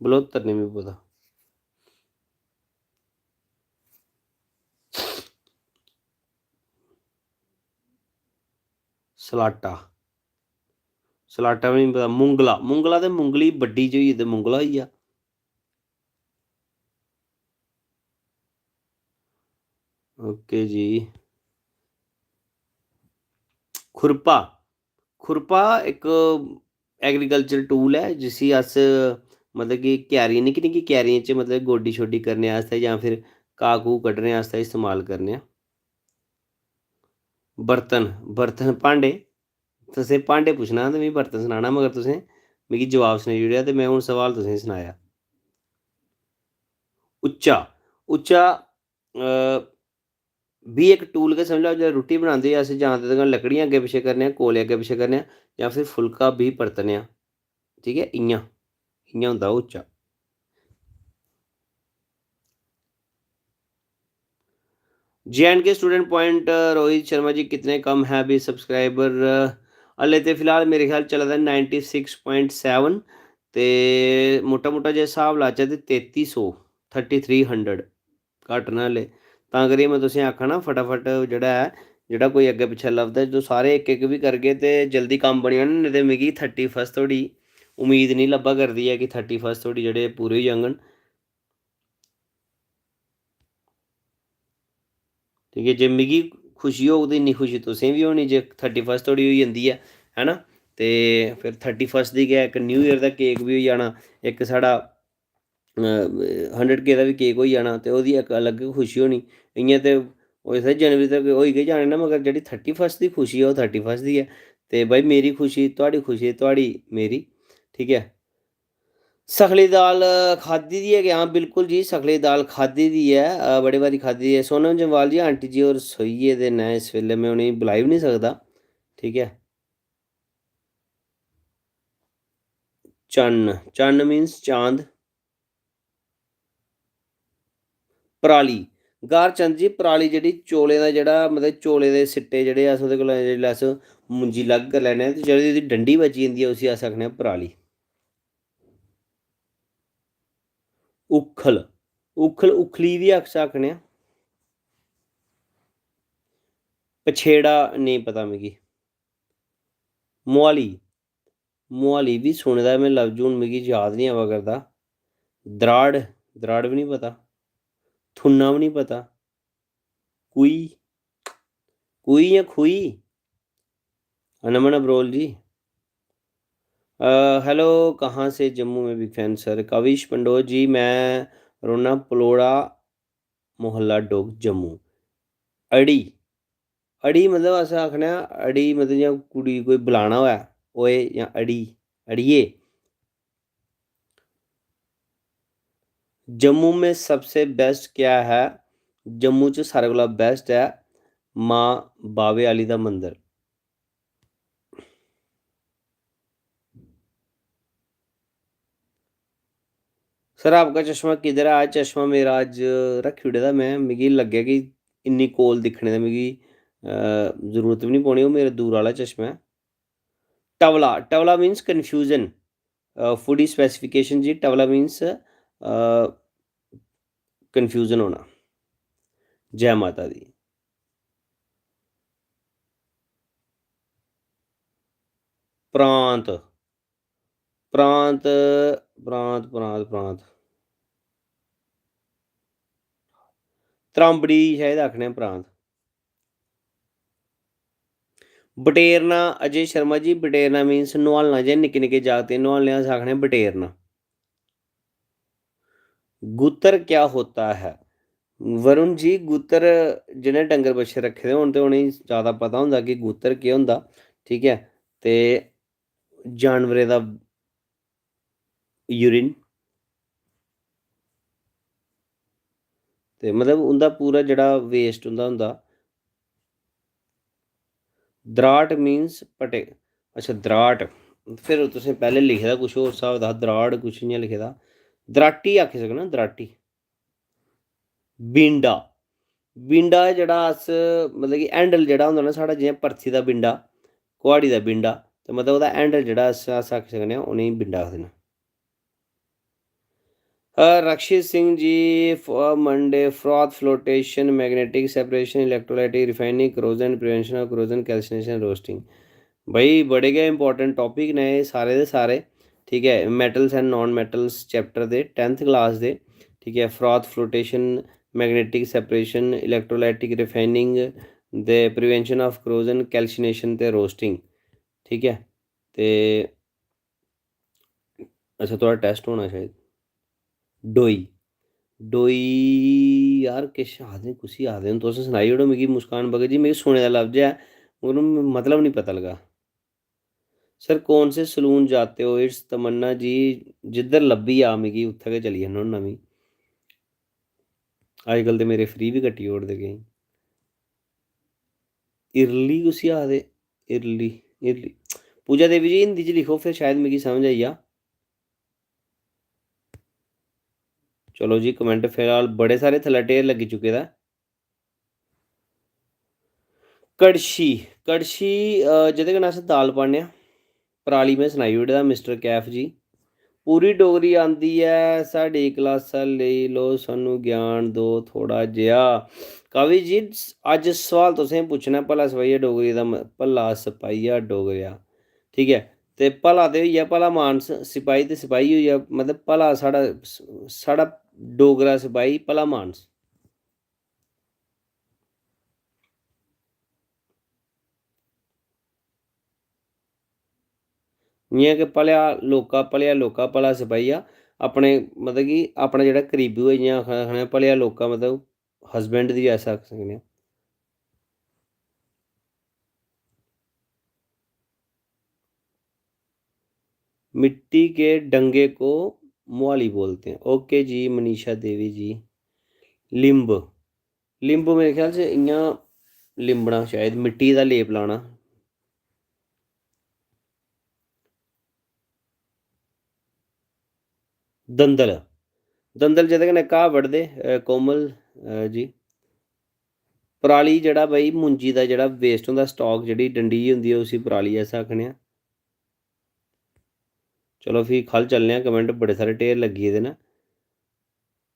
बलोतर नहीं मिगी पता। सलाटा, सलाटा बी नहीं पता। मुंगला, मुंगला ते मुंगली बड्डी च होई ते मुंगला होई गेआ। ओके जी। खुरपा, खुरपा इक एग्रीकल्चर टूल ऐ जिसी अस मतलब कि क्यारियां, निक्की निक्की क्यारियें च मतलब गोड्डी शोड्डी करने आस्तै जां फिर घाऽ घूऽ कड्ढने आस्तै इस्तेमाल करने आं। बर्तन, बर्तन भांडे, तुसें भांडे पुच्छना ते मिगी बर्तन सनाना, मगर तुसें मिगी जवाब सनाई ओड़ेआ ते में हून सवाल तुसेंगी सनाया। उच्चा, उच्चा अ, बी इक टूल गै समझी लैओ। जेल्लै रुट्टी बनांदे अस जां ते ओह्दे कन्नै लकड़ियां अग्गें पिच्छें करने आं, कोले अग्गें पिच्छें करने आं, जां फिर फुल्का बी परतने आं। ठीक ऐ, इ'यां, इ'यां होंदा ओह् उच्चा। J and K student point, Rohit Sharma ji, कितने कम है अभी सब्सक्राइबर? हल्ले ते फिलहाल मेरे ख्याल चला दा नाइंटी सिक्स पॉइंट सैवन। ते मुट्टा मुट्टा जे स्हाब लाचै ते तेती सौ, थर्टी थ्री हंड्रड, घट्ट ना हल्ले। तां करियै में तुसेंगी आक्खा ना, फटाफट जेह्ड़ा ऐ, जेह्ड़ा कोई अग्गें पिच्छें लभदा ऐ, जो सारे इक इक बी करगे ते जल्दी कम्म बनी जाना, नेईं ते मिगी थर्टी फर्स्ट धोड़ी उम्मीद निं लब्भा करदी ऐ कि थर्टी फर्स्ट धोड़ी जेह्ड़े पूरे होई जाङन। ठीक ऐ, जे मिगी खुशी होग ते इन्नी खुशी तुसें बी होनी जे थर्टी फर्स्ट धोड़ी होई जंदी ऐ, है ना? ते फिर थर्टी फर्स्ट दी गै इक न्यू ईयर दा केक बी होई जाना, इक साढ़ा हंड्रेड के दा बी केक होई जाना, ते ओह्दी इक अलग गै खुशी होनी। इ'यां ते ओह् इत्थै जनवरी तक होई गै जाने न, मगर जेह्ड़ी थर्टी फर्स्ट दी खुशी ऐ, ओह् थर्टी फर्स्ट दी ऐ। ते भाई, मेरी खुशी थुआढ़ी खुशी, थुआढ़ी मेरी, ठीक ऐ। सखली दाल खाद्धी दी ऐ कि? हां, बिल्कुल जी, सखली दाल खाद्धी दी ऐ, अ, बड़े बारी खाद्धी दी ऐ। सोनम जम्वाल जी, आंटी जी होर सोई गेदे न इस बेल्लै, में उ'नेंगी बुलाई बी निं सकदा, ठीक ऐ। चन्न, चन्न मीन्स चांद। पराली, गार चंद जी, पराली जेह्ड़ी चौलें दा, जेह्ड़ा मतलब चौलें दे सिट्टे जेह्ड़े अस ओह्दे कोला, जेल्लै अस मुंजी अलग करी लैन्ने आं ते जेह्ड़ी ओह्दी डंडी बची जंदी ऐ, उसी अस आखने आं पराली। उक्खल, उक्खल, उक्खली बी अस आखने आं। पछेड़ा नेईं पता मिगी। मोहाली, मोहाली बी सुने दा में लफ्ज, हून मिगी याद निं आवा करदा। द्राड़, द्राड़ बी निं पता, थुन्ना बी निं पता। कुई, कुई जां खुई? अनमन अबरोल जी। अ, हेलो, कहाँ से? जम्मू में बिग फैन सर। काविश पंडोर जी, मैं रौह्ना पलौड़ा मोहल्ला डोग, जम्मू। अड़ी, अड़ी मतलब अस आखने आं, अड़ी मतलब जि'यां कुड़ी कोई बुलाना होऐ, ओए जां अड़ी, अड़िये। जम्मू में सबसे बेस्ट क्या है? जम्मू च सारे कोला बेस्ट ऐ मां बावे आह्ली दा मंदर। सर, आपका चश्मा किधर है? आज चश्मा मेरा अज्ज रक्खी ओड़े दा में, मिगी लग्गेआ कि इन्नी कोल दिक्खने दा मिगी, अ, जरूरत बी निं पौनी, ओह् मेरा दूर आह्ला चश्मा ऐ। टवला, टवला मीन्स कन्फ्यूजन। अ, फूडी स्पेसिफिकेशन जी, टवला मीन्स, अ, कन्फ्यूजन होना। जै माता दी। प्रांत, प्रांत, प्रांत, प्रांत, प्रांत। त्रांबड़ी शायद आखने आं प्रांत। बटेरना, अजय शर्मा जी, बटेरना मीन्स नुहालना, जे निक्के निक्के जागतें गी नुहालने अस आखने आं बटेरना। गूत्तर क्या होता है? वरुण जी, गूत्तर, जि'नें डंगर बच्छे रक्खे दे होन ते उ'नेंगी जैदा पता होंदा कि गूत्तर केह् होंदा, ठीक ऐ? ते जानवरें दा यूरिन, ते मतलब उं'दा पूरा जेह्ड़ा वेस्ट उं'दा होंदा। द्राट मीन्स पटे, अच्छा, द्राट, फिर तुसें पैह्लें लिखे दा कुछ होर स्हाब दा हा, द्राड़ कुछ इ'यां लिखे दा, द्राटी आक्खी सकना, द्राटी। बिंडा, बिंडा जेह्ड़ा अस, मतलब कि हैंडल जेह्ड़ा होंदा ना साढ़ा, जि'यां पर्थी दा बिंडा, कुहाड़ी दा बिंडा, ते मतलब ओह्दा हैंडल जेह्ड़ा अस, अस आक्खी सकने आं, उ'नेंगी बिंडा आखदे न। अ, रक्षित Singh ji, for Monday, froth flotation, magnetic separation, electrolytic refining, corrosion, prevention of corrosion, calcination, roasting। भाई, बड़े गै इंपॉर्टेंट टॉपिक न एह् सारे दे सारे, ठीक ऐ, metals and non metals chapter दे, टैंथ क्लास दे, ठीक ऐ, froth flotation, magnetic separation, electrolytic refining, the prevention of corrosion, calcination ते रोस्टिंग, ठीक ऐ। ते अच्छा, थुआढ़ा टैस्ट होना शायद। डोई, डोई यार, किश आखदे न, कुसी आखदे न, तुस सनाई ओड़ो मिगी, मुस्कान भगत जी, मिगी सुने दा लफ्ज ऐ, मगर हून मतलब निं पता लगा। सर, कौन से सलून जाते हो? इट्स तमन्ना जी, जिद्धर लब्भी जा मिगी, उत्थै गै चली जन्ना होन्ना में। अजकल ते मेरे फ्री बी कट्टी ओड़दे केईं। इरली कुसी आखदे? Early, early. पूजा देवी जी, हिंदी च लिखो, फिर शायद मिगी समझ आई जा। चलो जी, कमेंट फिलहाल बड़े सारे थल्लै ढेर लग्गी चुके दा ऐ। कड़छी, कड़छी, अ, जेह्दे कन्नै अस दाल पान्ने आं। पराली में सनाई ओड़े दा, मिस्टर कैफ जी। पूरी डोगरी आंदी ऐ साढ़ी क्लासा लेई, लो सानू ज्ञान दो थोह्ड़ा जेहा। काव्य जी, अज्ज सोआल तुसें पुच्छना, भला सपाइया डोगरी दा म-, भला सपाइया डोगरेआ, ठीक ऐ? ते भला ते होई गेआ भला मानस, सपाही ते सपाही होई गेआ, मतलब भला साढ़ा, साढ़ा डोगरा सपाही भला मानस। इ'यां कि भलेआ लोका, भलेआ लोका, भला सपाइया, अपने, मतलब कि अपना जेह्ड़ा करीबी होऐ, जि'यां आखने, आखने भलेआ लोका, मतलब husband दी, ऐसा आखी सकने आं। मिट्टी के डंगे को मोहाली बोलते हैं। ओके जी, मनीषा देवी जी। लिंब, लिंब मेरे ख्याल च इ'यां लिंबना, शायद मिट्टी दा लेप लाना। दंदल, दंदल जेह्दे कन्नै घाऽ बड्ढदे, अ, कोमल, अ, जी। पराली जेह्ड़ा भाई मुंजी दा जेह्ड़ा waste होंदा, stalk, जेह्ड़ी डंडी होंदी ऐ, उसी पराली अस आखने आं। चलो फ्ही ख'ल्ल चलने आं, comment बड़े सारे ढेर लग्गी गेदे न।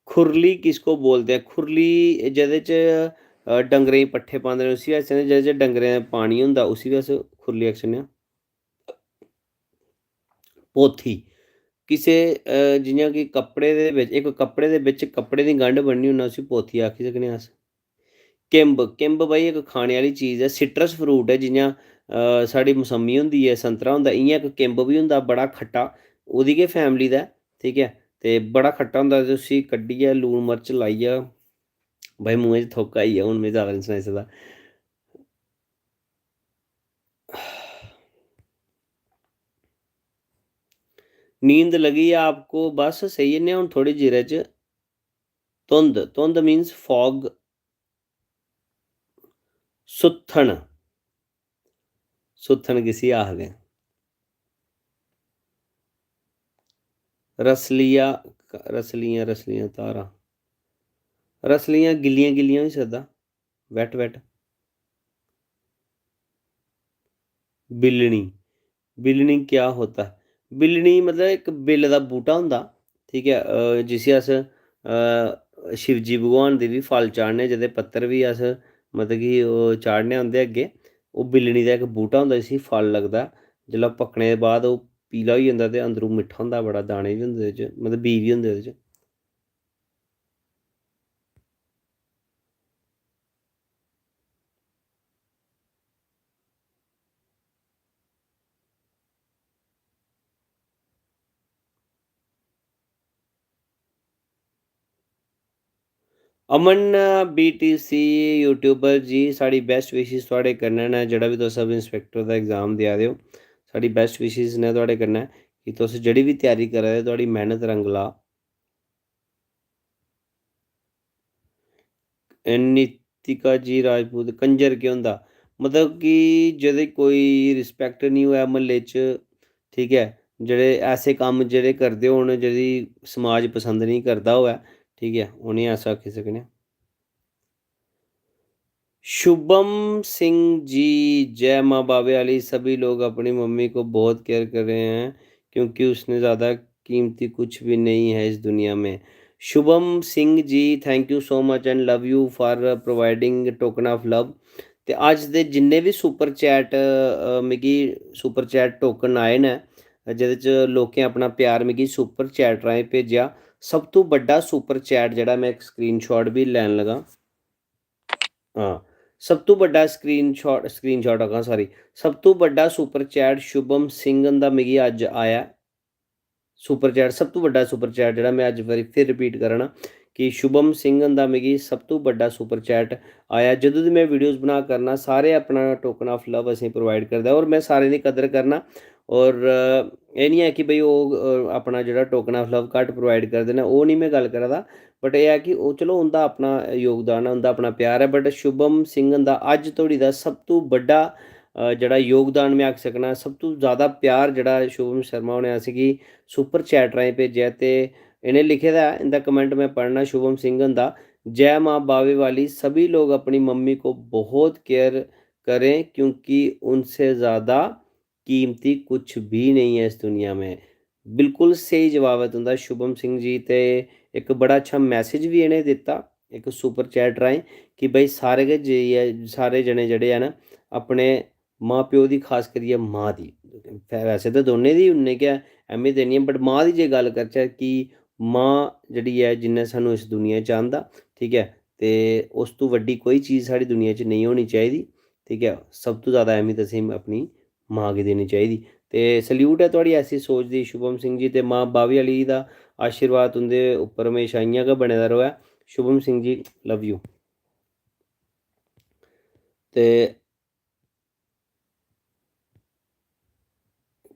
खुरली किसको बोलते हैं? खुरली जेह्दे च, अ, डंगरें गी पट्ठे पांदे न, उसी अस आखने, जेह्दे च डंगरें दा पानी होंदा, उसी बी अस खुरली आखने आं। पोथी, किसे, अ, जि'यां कि कपड़े दे बिच, इक कपड़े दे बिच कपड़े दी गंढ ब'न्नी होना, उसी पोथी आखी सकने आं अस। किंब, किंब भाई इक खाने आह्ली चीज ऐ, citrus fruit ऐ, जि'यां, अ, साढ़ी मसम्मी होंदी ऐ, संतरा होंदा, इ'यां इक किंब बी होंदा बड़ा खट्टा, ओह्दी गै family दा ऐ, ठीक ऐ? ते बड़ा खट्टा होंदा ते उसी कड्ढियै लून मर्च लाइयै, भाई मूंहै च थुक्क आई गेआ, हून में जैदा निं सनाई सकदा। नींद लगी आपको? बस सेई जन्ने आं हून थोह्ड़ी चिरै च। धुंध, धुंध means fog। सुत्थन, सुत्थन किसी आखदे? रसलिया, रसलियां, रसलियां धारां, रसलियां गिल्लियां गिल्लियां होई सकदा, wet wet। बिल्लनी, बिल्लनी क्या होता है? बिल्लनी मतलब इक बिल्ल दा बूह्टा होंदा, ठीक ऐ, अ, जिसी अस, अ, शिवजी भगवान दे बी फल चाढ़ने, जेह्दे पत्तर बी अस मतलब कि ओह् चाढ़ने उं'दे अग्गें। ओह् बिल्लनी दा इक बूह्टा होंदा, जिसी फल लगदा, जिसलै पक्कने दे बाद ओह् पीला होई जंदा ते अंदरूं मिट्ठा होंदा बड़ा, दाने बी होंदे ओह्दे च, मतलब बीऽ बी होंदे ओह्दे च। अमन, B T C YouTuber जी, साढ़ी best wishes थुआढ़े कन्नै न। जेह्ड़ा बी तुस सब inspector दा exam देआ दे ओ, साढ़ी best wishes न थुआढ़े कन्नै कि तुस जेह्ड़ी बी त्यारी करा दे, थुआढ़ी मेह्नत रंग ला। नितिका जी राजपूत, कंजर केह् होंदा? मतलब कि जेह्दी कोई respect निं होऐ म्हल्ले च, ठीक ऐ, जेह्ड़े ऐसे कम्म जेह्ड़े करदे होन, जेह्दी समाज पसंद निं करदा होऐ, ठीक ऐ, उ'नेंगी अस आखी सकने आं। शुभम सिंह जी, जय माँ बावे वाली, सभी लोग अपनी मम्मी को बहुत केयर कर रहे हैं, क्योंकि उसने ज़्यादा कीमती कुछ भी नहीं है इस दुनिया में। Shubham Singh ji, thank you so much and love you for providing token of love। ते अज्ज दे जिन्ने बी सुपर चैट, अ, मिगी सुपर चैट टोकन आए न, जेह्दे च लोकें अपना प्यार मिगी सुपर चैट राहें भेजेआ, सब तों बड्डा सुपर चैट जेह्ड़ा, में इक स्क्रीनशॉट बी लैन लगा। हां, सब तों बड्डा स्क्रीनशॉट, स्क्रीनशॉट आखां, सॉरी, सब तों बड्डा सुपर चैट शुभम सिंह हुंदा मिगी अज्ज आया। सुपर चैट, सब तों बड्डा सुपर चैट जेह्ड़ा, में अज्ज बारी फिर रिपीट करा ना कि शुभम सिंह हुंदा मिगी सब तों बड्डा सुपर चैट आया। जदूं दी में वीडियोज़ बना करना, सारे अपना टोकन ऑफ लव असेंगी प्रोवाइड करदा, और में सारें दी कदर करना। और, अ, एह् निं ऐ कि भाई ओह्, अ, अपना जेह्ड़ा टोकन ऑफ लव घट्ट प्रोवाइड करदे न, ओह् निं में गल्ल करा दा। बट एह् ऐ कि ओह्, चलो, उं'दा अपना योगदान ऐ, उं'दा अपना प्यार ऐ। बट शुभम सिंह हुंदा अज्ज धोड़ी दा सब तों बड्डा, अ, जेह्ड़ा योगदान में आखी सकना, सब तों ज़्यादा प्यार जेह्ड़ा शुभम शर्मा होरें असेंगी सुपर चैट राहें भेजेआ। ते इ'नें लिखे दा ऐ, इं'दा कमेंट में पढ़ना, शुभम सिंह हुंदा, "जय माँ बावे वाली, सभी लोग अपनी मम्मी को बहुत केयर करें, क्योंकि उनसे ज़्यादा कीमती कुछ भी नहीं है इस दुनिया में।" बिल्कुल स्हेई जवाब ऐ तुं'दा शुभम सिंह जी। ते इक बड़ा अच्छा मैसेज बी इ'नें दित्ता इक सुपर चैट राहें कि भाई सारे गै जाइयै, सारे जने जेह्ड़े हैन अपने मां प्यो दी, खास करियै मां दी, वै-, वैसे ते दोनें दी उन्नी गै अहमियत देनी ऐ, बट मां दी जे गल्ल करचै कि मां जेह्ड़ी ऐ जिन्नै सानूं इस दुनिया च आंदा, ठीक ऐ, ते उस तों बड्डी कोई चीज साढ़ी दुनिया च नेईं होनी चाहिदी, ठीक ऐ। सब तों जैदा अहमियत असें अपनी मां गी देनी चाहिदी। ते सल्यूट ऐ थुआढ़ी ऐसी सोच दी शुभम सिंह जी, ते मां बावी आह्ली दा आशीर्वाद तुं'दे उप्पर म्हेशा इ'यां गै बने दा र'वै शुभम सिंह जी, लव यू। ते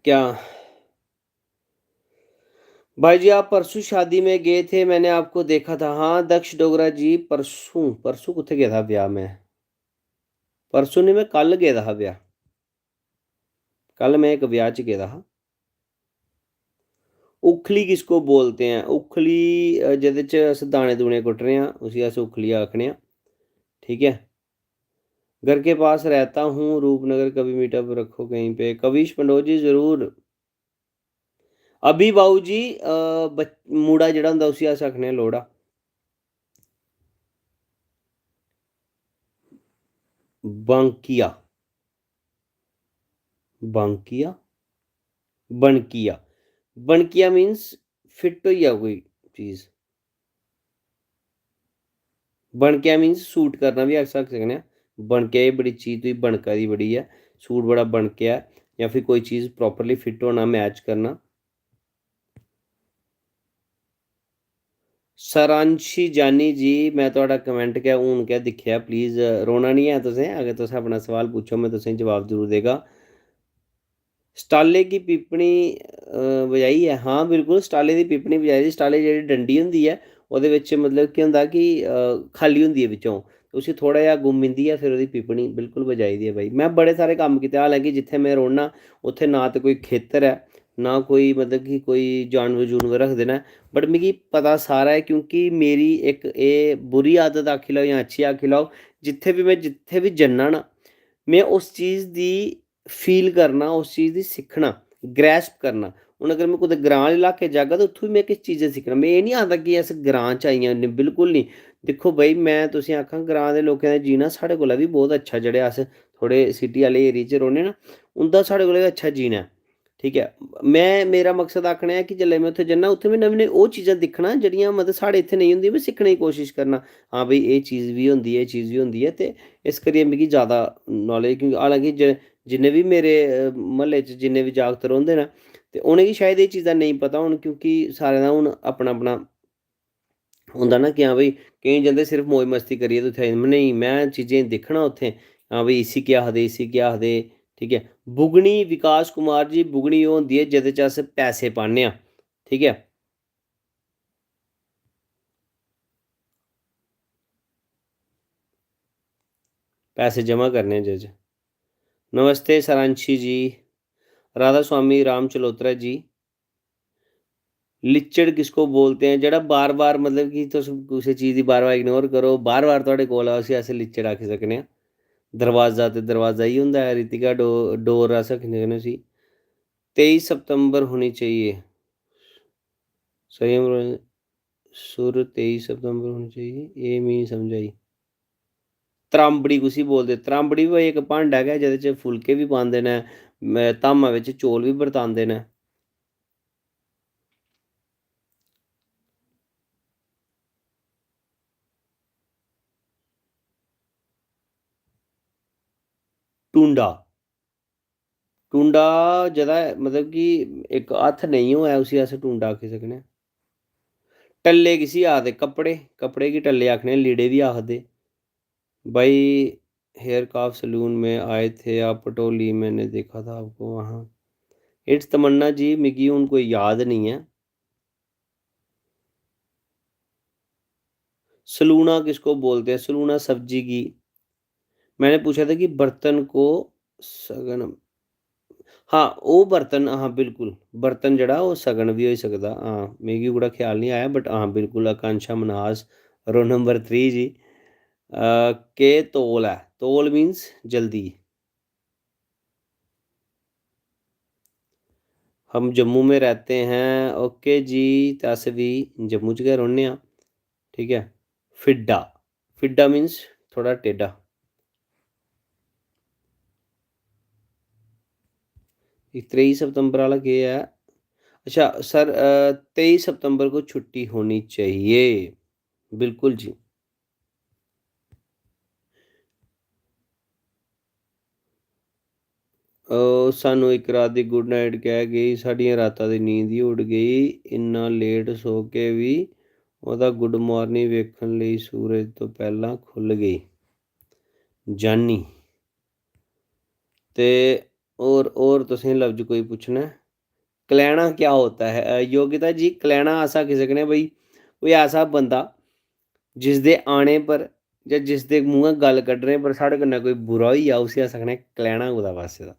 क्या भाई जी, आप परसों शादी में गए थे, मैंने आपको देखा था। हाँ, दक्ष डोगरा जी, परसों, परसों कुत्थै गेदा हा ब्याह में? परसों नहीं, मैं कल गेदा हा ब्याह। कल मैं इक ब्याह च गेदा हा। उखली किसको बोलते हैं? उखली, अ, जेह्दे च अस दाने दूने कुट्टने आं, उसी अस उखली आखने आं। ठीक ऐ, घर के पास रहता हूँ, रूपनगर, कभी मीटअप रखो कहीं पे। कविश पंडोर जी, जरूर। अभी बाऊ जी, अ, बच-, मुड़ा जेह्ड़ा होंदा, उसी अस आखने आं लोढ़ा। बांकिया, बांकिया, बनकिया। बनकिया मीन्स फिट होई जा कोई चीज। बनकिया मीन्स सूट करना बी अस आखी सकने आं। बनकिया एह् बड़ी चीज तुगी बनका दी बड़ी ऐ, सूट बड़ा बनकेआ ऐ, जां फिर कोई चीज प्रापरली फिट होना, मैच करना। सारांशी जानी जी, मैं थुआढ़ा कमेंट गै हून गै दिक्खेआ, प्लीज, अ, रोना निं ऐ तुसें, अगर तुस अपना सवाल पुच्छो, मैं तुसें जवाब जरूर देगा। स्टाले की पिपणी, अ, बजाई ऐ? हां, बिल्कुल, स्टाले दी पिपणी बजाई दी। स्टाले जेह्ड़ी डंडी होंदी ऐ, ओह्दे बिच, मतलब, केह् होंदा कि, अ, खाल्ली होंदी ऐ बिच्चों, उसी थोह्ड़ा जेहा गुम्मिंदी ऐ, फिर ओह्दी पिपणी बिल्कुल बजाई दी ऐ भाई। मैं बड़े सारे कम्म कीते, हालांकि जित्थै मैं रौह्न्ना, उत्थै ना ते कोई खेतर ऐ, ना कोई, मतलब कि कोई जानवर जूनवर रखदे न, but मिगी पता सारा ऐ, क्योंकि मेरी इक एह् बुरी आदत आखी लैओ जां अच्छी आखी लैओ, जित्थै बी में, जित्थै बी जन्ना ना, में उस चीज दी फील करना, उस चीज दी सिक्खना, ग्रैस्प करना। हून अगर में कुतै ग्रांऽ आह्ले इलाके जागा, ते उत्थूं बी में किश चीजां सिक्खना। में एह् निं आखदा कि अस ग्रांऽ च आई आं, बिल्कुल निं। दिक्खो भाई, में तुसें आखां, ग्रांऽ दे लोकें दा जीना साढ़े कोला बी बौह्त अच्छा, जेह्ड़े अस थोह्ड़े सिटी आह्ले एरिया च रौह्न्ने ना, उं'दा साढ़े कोला बी अच्छा जीना ऐ। ठीक ऐ, में, मेरा मकसद आखना ऐ कि जिसलै में उत्थै जन्ना, उत्थै में नमीं नमीं ओह् चीजां दिक्खना जेह्ड़ियां, मतलब, साढ़े इत्थै नेईं होंदियां, में सिक्खने दी कोशश करना। हां भाई, एह् चीज बी होंदी ऐ, एह् चीज बी होंदी ऐ, ते इस करियै मिगी जैदा नालेज, क्योंकि हालांकि जे-, जिन्ने बी मेरे, अ, म्हल्ले च जिन्ने बी जागत रौंह्दे न, ते उ'नेंगी शायद एह् चीजां नेईं पता होन, क्योंकि सारें दा हून अपना अपना होंदा ना कि हां भाई, केईं जंदे सिर्फ मौज मस्ती करियै ते उत्थै आई जंदे। नेईं, में चीजें गी दिक्खना उत्थै, हां भाई, इसी केह् आखदे, इसी केह् आखदे। ठीक ऐ, बुगनी, विकास कुमार जी, बुगनी ओह् होंदी ऐ जेह्दे च अस पैसे पान्ने आं। ठीक ऐ, पैसे जमा करने आं जेह्दे च। नमस्ते सारांशी जी, राधा स्वामी राम चलोत्रा जी। लिच्चड़ किसको बोलते हैं? जेह्ड़ा बार-बार, मतलब कि तुस कुसै चीज दी बार-बार इग्नोर करो, बार-बार थुआढ़े कोल आवै, उसी अस लिच्चड़ आखी सकने आं। दरवाजा ते दरवाजा ही होंदा ऐ, रितिका डो-, डोर अस आखी सकने उसी। तेईस सितंबर होनी चाहिए। संयम र-, सुर तेईस सितंबर होनी चाहिए, एह् मिगी समझ आई। त्रांबड़ी कुसी बोलदे? त्रांबड़ी बी भाई इक भांडा गै, जेह्दे च फुलके बी पांदे न, म-, धामा बिच चौल बी बरतांदे न। टूंडा, टूंडा जेह्दा, मतलब कि इक हत्थ नेईं होऐ, उसी अस टूंडा आखी सकने आं। टल्ले किसी आखदे? कपड़े, कपड़े गी टल्ले आखने, लीड़े बी आखदे। भाई, हेयर काफ सलून में आए थे आप पटोली, मैंने देखा था आपको वहाँ। इट्स तमन्ना जी, मिगी हून कोई याद नहीं ऐ। सलूना किसको बोलते हैं? सलूना सब्जी गी। मैंने पूछा था कि बर्तन को सगन, हां, ओह् बर्तन, हां, बिल्कुल, बर्तन जेह्ड़ा ओह् सगन बी होई सकदा। हां, मिगी ओह्कड़ा ख्याल निं आया, but हां, बिल्कुल, आकांक्षा मन्हास, roll number three जी। अ, केह् तौल ऐ? तौल means जल्दी। हम जम्मू में रहते हैं। ओके जी, ते अस बी जम्मू च गै रौह्ने आं। ठीक ऐ। फिड्डा, फिड्डा मीन्स थोह्ड़ा टेढ़ा। एह् त्रेई सितंबर आह्ला केह् ऐ? अच्छा सर, तेई सितंबर को छुट्टी होनी चाहिए। बिल्कुल जी। ओह् सानूं इक रात दी गुड नाइट कह गई, साढ़ियां रातां दी नींद ही उड़ गई। इन्ना लेट सो के बी ओह्दा गुड मार्निंग वेखन लेई सूरज तो पैह्लां खु'ल्ल गई। जानी। ते होर, होर तुसें लफ्ज कोई पुच्छना ऐ? कलैना क्या होता है? अ, योगिता जी, कलैना अस आखी सकने आं भाई, कोई ऐसा बंदा जिसदे आने पर जां जिसदे मूंहा गल्ल कड्ढने पर साढ़े कन्नै कोई बुरा होई जा, उसी अस आखने आं कलैना कुतै पासै दा।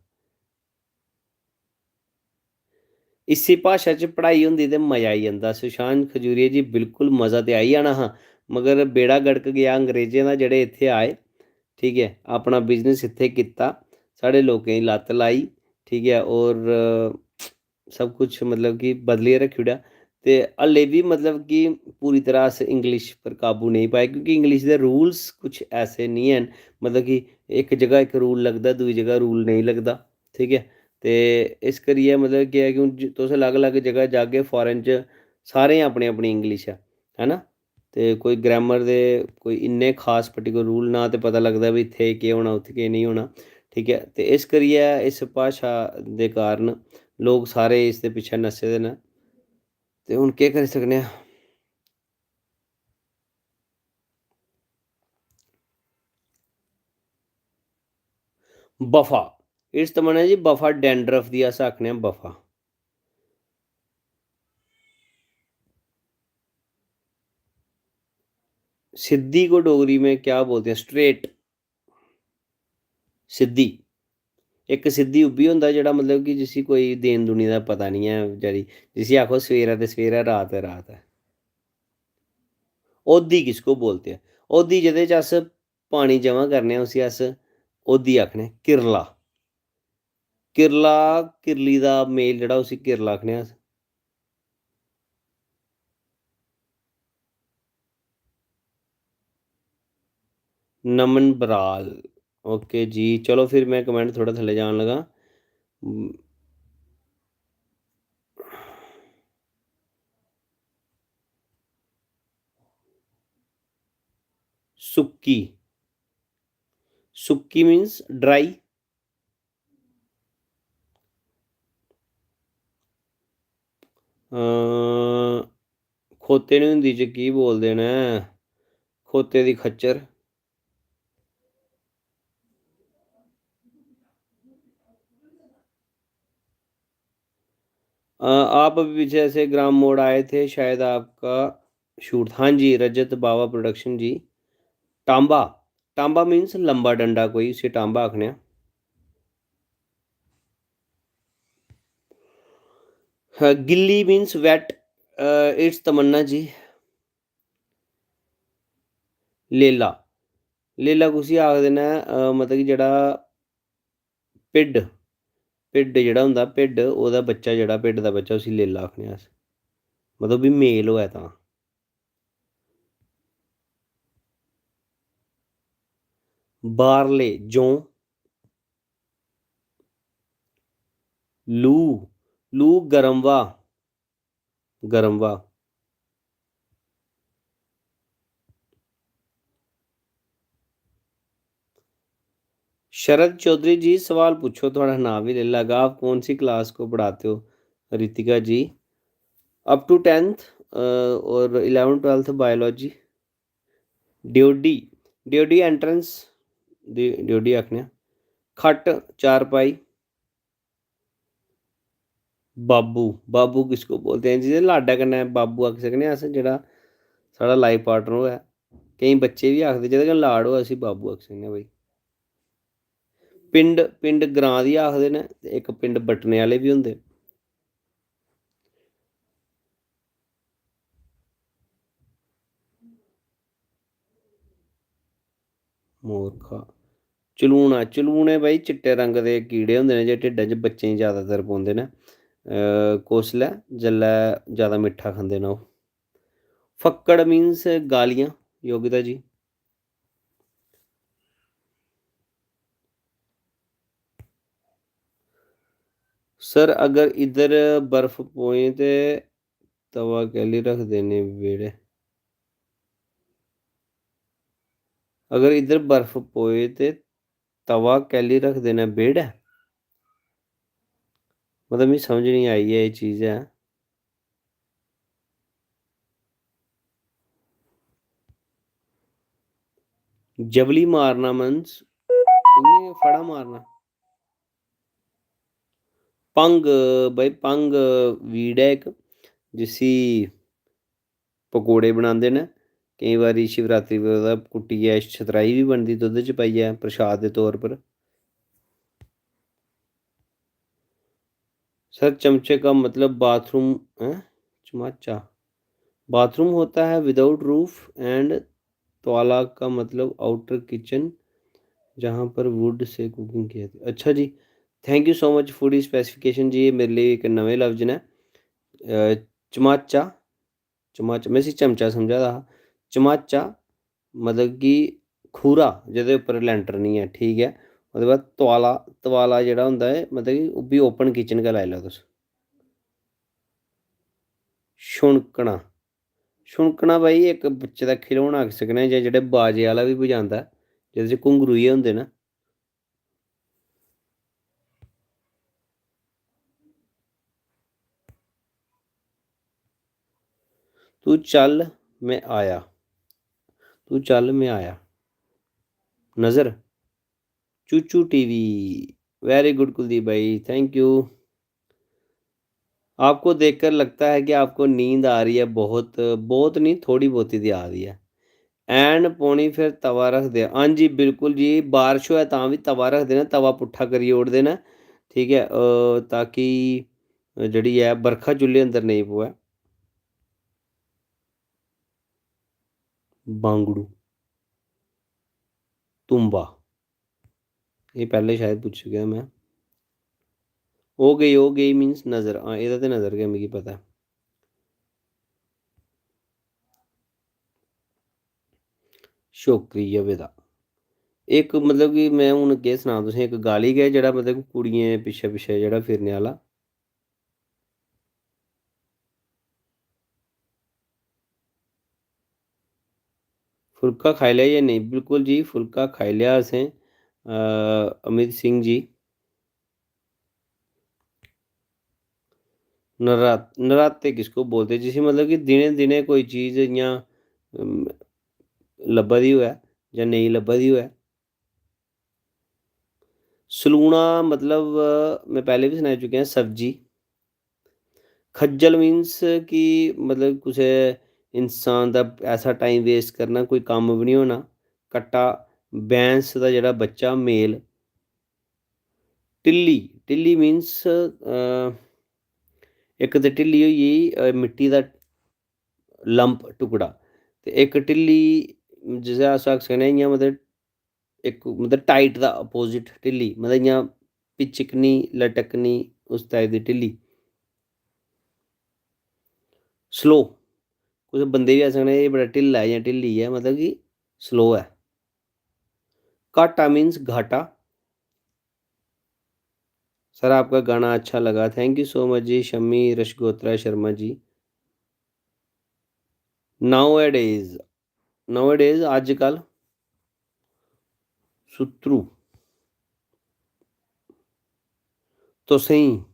इस्सै भाशा च पढ़ाई होंदी ते मजा आई जंदा। सुशांत खजूरिया जी, बिल्कुल मजा ते आई जाना हा, मगर बेड़ा गड़क गेआ अंग्रेजें दा, जेह्ड़े इत्थै आए, ठीक ऐ, अपना बिजनेस इत्थै कीता, साढ़े लोकें गी लत्त लाई, ठीक ऐ, होर, अ, सब कुछ मतलब कि बदलियै रक्खी ओड़ेआ। ते हल्ले बी मतलब कि पूरी तरह अस इंग्लिश पर काबू नेईं पाए, क्योंकि इंग्लिश दे रूल्स कुछ ऐसे निं हैन, मतलब कि इक जगह इक रूल लगदा, दूई जगह रूल नेईं लगदा, ठीक ऐ। ते इस करियै मतलब केह् ऐ कि हून ज-, तुस अलग-अलग जगह जागे, फारेन च, सारें गी अपनी अपनी इंग्लिश ऐ, है ना? ते कोई ग्रामर दे कोई इन्ने खास पर्टिकुलर रूल ना ते पता लगदा भाई इत्थै केह् होना, उत्थै केह् नेईं होना, ठीक ऐ। ते इस करियै इस भाशा दे कारण लोक सारे इसदे पिच्छें नस्से दे न। ते हून केह् करी सकने आं? बफा, इस तमन्ना जी, बफा, डैंड्रफ दी अस आखने आं बफा। सिद्धी को डोगरी में क्या बोलते हैं? स्ट्रेट, सिद्धी। इक सिद्धी उब्बी होंदा जेह्ड़ा मतलब कि जिसी कोई देन दुनिया दा पता निं ऐ बचैरी, जिसी आखो सवेरा ते सवेरा, रात ते रात ऐ। ओह्दी किसको बोलते हैं? ओह्दी जेह्दे च अस पानी जमा करने आं, उसी अस ओह्दी आखने, किरला। किरला, किरली दा मेल जेह्ड़ा, उसी किरला आखने आं अस। नमन बराल, ओके जी, चलो फिर मैं कमेंट थोह्ड़ा थल्ले जान लगा। सुक्की, सुक्की मीन्स ड्राई। अं, खोते नू हिंदी च की बोलदे न? खोते दी खच्चर। अ, आप अभी पीछे से ग्राम मोड़ आए थे, शायद आपका शूट। हाँ जी, रजत बावा प्रोडक्शन जी। टांबा, टांबा मीन्स लंबा डंडा कोई, उसी टांबा आखने आं। हाँ, गिल्ली मीन्स वैट। इट्स तमन्ना जी। लेला, लेला कुसी आखदे न? अ, मतलब कि जेह्ड़ा भिड्ड, भिड्ड जेह्ड़ा होंदा, भिड्ड, ओह्दा बच्चा जेह्ड़ा, भिड्ड दा बच्चा, उसी लेला आखने अस। मतलब, ओह् बी मेल होऐ तां। बारले, जौं। लू, लू, गर्म ब्हा, गर्म ब्हा। शरद चौधरी जी, सवाल पूछो, थुआढ़ा नांऽ बी लेई लैगा। आप कौन सी क्लास को पढ़ाते हो, रितिका जी? Up to tenth, अ, और eleven twelfth biology। ड्योडी, ड्योडी एंट्रेंस दी ड्योडी आखने आं। खट्ट, चारपाई। बाबू, बाबू किसको बोलते हैं? जिसे लाडै कन्नै बाबू आखी सकने आं अस, जेह्ड़ा साढ़ा लाइफ पार्टनर होऐ। केईं बच्चे बी आखदे, जेह्दे कन्नै लाड होऐ, उसी बाबू आखी सकने आं भाई। पिंड, पिंड ग्रांऽ दी आखदे न, ते इक पिंड बट्टने आह्ले बी होंदे। मूर्खा। चलूना, चलूने भाई चिट्टे रंग दे कीड़े होंदे न, जेह्ड़े ढिड्डै च बच्चें गी जैदातर पौंदे न। अ, कुसलै? जेल्लै ज़्यादा मिट्ठा खंदे न ओह्। फक्कड़ means गालियां, योगिता जी। सर, अगर इद्धर बर्फ पोए ते तवा कैल्ली रखदे ने बेह्ड़े? अगर इद्धर बर्फ पोए ते तवा कैल्ली रखदे ने बेह्ड़ै? मतलब, मिगी समझ निं आई ऐ एह् चीज ऐ। जबली मारना means इ'यां गै फड़ा मारना। भंग, भाई, भंग weed ऐ इक, जिसी पकौड़े बनांदे न। केईं बारी शिवरात्रि पर ओह्दा कुट्टियै छतराई बी बनदी दुद्ध च पाइयै प्रसाद दे तौर पर। सर, चमचे का मतलब बाथरूम, हैं? चमाचा। बाथरूम होता है without roof and तवाला का मतलब outer kitchen, जहाँ पर wood से cooking की जाती है। अच्छा जी, thank you so much foodie specification जी, ये मेरे लिए एक नमें लफ्ज न। अ, चमाचा, चमाचा, में इसी चमचा समझा दा हा। चमाचा मतलब कि खूरा, जेह्दे उप्पर लैंटर निं ऐ, ठीक ऐ। ओह्दे बाद तवाला, तवाला जेह्ड़ा होंदा ऐ, मतलब कि ओह् बी open kitchen गै लाई लैओ तुस। छुनकना, छुनकना भाई इक बच्चे दा खिलौना आखी सकने आं, जां जेह्ड़े बाजे आह्ला बी बजांदा ऐ, जेह्दे च घुंघरू जे होंदे न। तू चल, में आया। तू चल, में आया। नज़र। चूचू टीवी। Very good कुलदीप भाई, thank you। आपको देखकर लगता है कि आपको नींद आ रही है बहुत, बहुत नहीं, थोड़ी बहुत ही आ रही है। ऐन पौनी, फिर तवा रखदे। हां जी, बिल्कुल जी, बारश होऐ तां बी तवा रखदे न, तवा पुट्ठा करी ओड़दे न, ठीक ऐ, अ, ताकि जेह्ड़ी ऐ बरखा चुल्हे अंदर नेईं पवै। बांगड़ू, तुंबा, एह् पैह्लें शायद पुच्छी चुकेआ में। ओह् गेई, ओह् गेई means नज़र, हां, एह्दा ते नज़र गै मिगी पता ऐ। शुक्रिया बेदा। इक मतलब कि में हून केह् सनां तुसें, इक गाली गै जेह्ड़ा मतलब कि कुड़ियें पिच्छें पिच्छें जेह्ड़ा फिरने आह्ला। फुल्का खाई लेआ जां नेईं? बिल्कुल जी, फुल्का खाई लेआ असें, अ, अमित सिंह जी। नरात-, नराते किसको बोलते? जिसी मतलब कि दिनें दिनें कोई चीज इ'यां, अम, लब्भा दी होऐ जां नेईं लब्भा दी होऐ। सलूना मतलब, अ, में पैह्लें बी सनाई चुकेआं, सब्जी। खज्जल means कि मतलब कुसै इंसान दा ऐसा time waste करना, कोई कम्म बी निं होना। कट्टा, बैंस दा जेह्ड़ा बच्चा, male। टिल्ली, टिल्ली means, अ, इक ते टिल्ली होई गेई, अ, मिट्टी दा lump, टुकड़ा, ते इक टिल्ली जिसी अस आखी सकने आं इ'यां मतलब इक मतलब tight दा opposite ढिल्ली, मतलब इ'यां पिचकनी, लटकनी, उस type दी ढिल्ली। Slow, कुसै बंदे गी बी अस आखने, "एह् बड़ा ढिल्ला ऐ" जां "ढिल्ली ऐ", मतलब कि slow ऐ। घाटा means घाटा। सर, आपका गाना अच्छा लगा, thank you so much ji, Shammi रशगोत्रा Sharma ji. Nowadays, nowadays, अज्जकल, सुत्तरू, तुसें,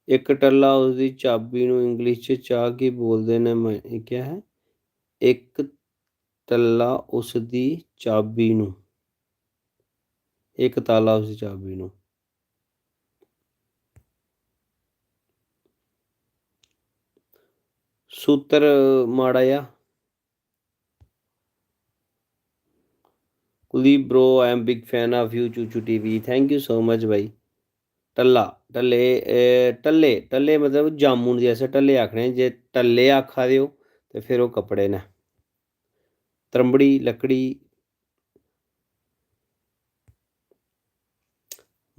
इक टल्ला उसदी चाबी नू English च चाह् की बोलदे न, म-, केह् ऐ? इक टल्ला उसदी चाबी नू, इक ताला उसदी चाबी नू। सूत्र माड़ा जेहा। Kuldeep bro, I am big fan of you, ChuChu TV, thank you so much भाई। टल्ला, टल्ले, ए, टल्ले, टल्ले मतलब जामुन गी अस टल्ले आखने, जे टल्ले आखा दे ओ ते फिर ओह् कपड़े न। त्रंबड़ी, लकड़ी,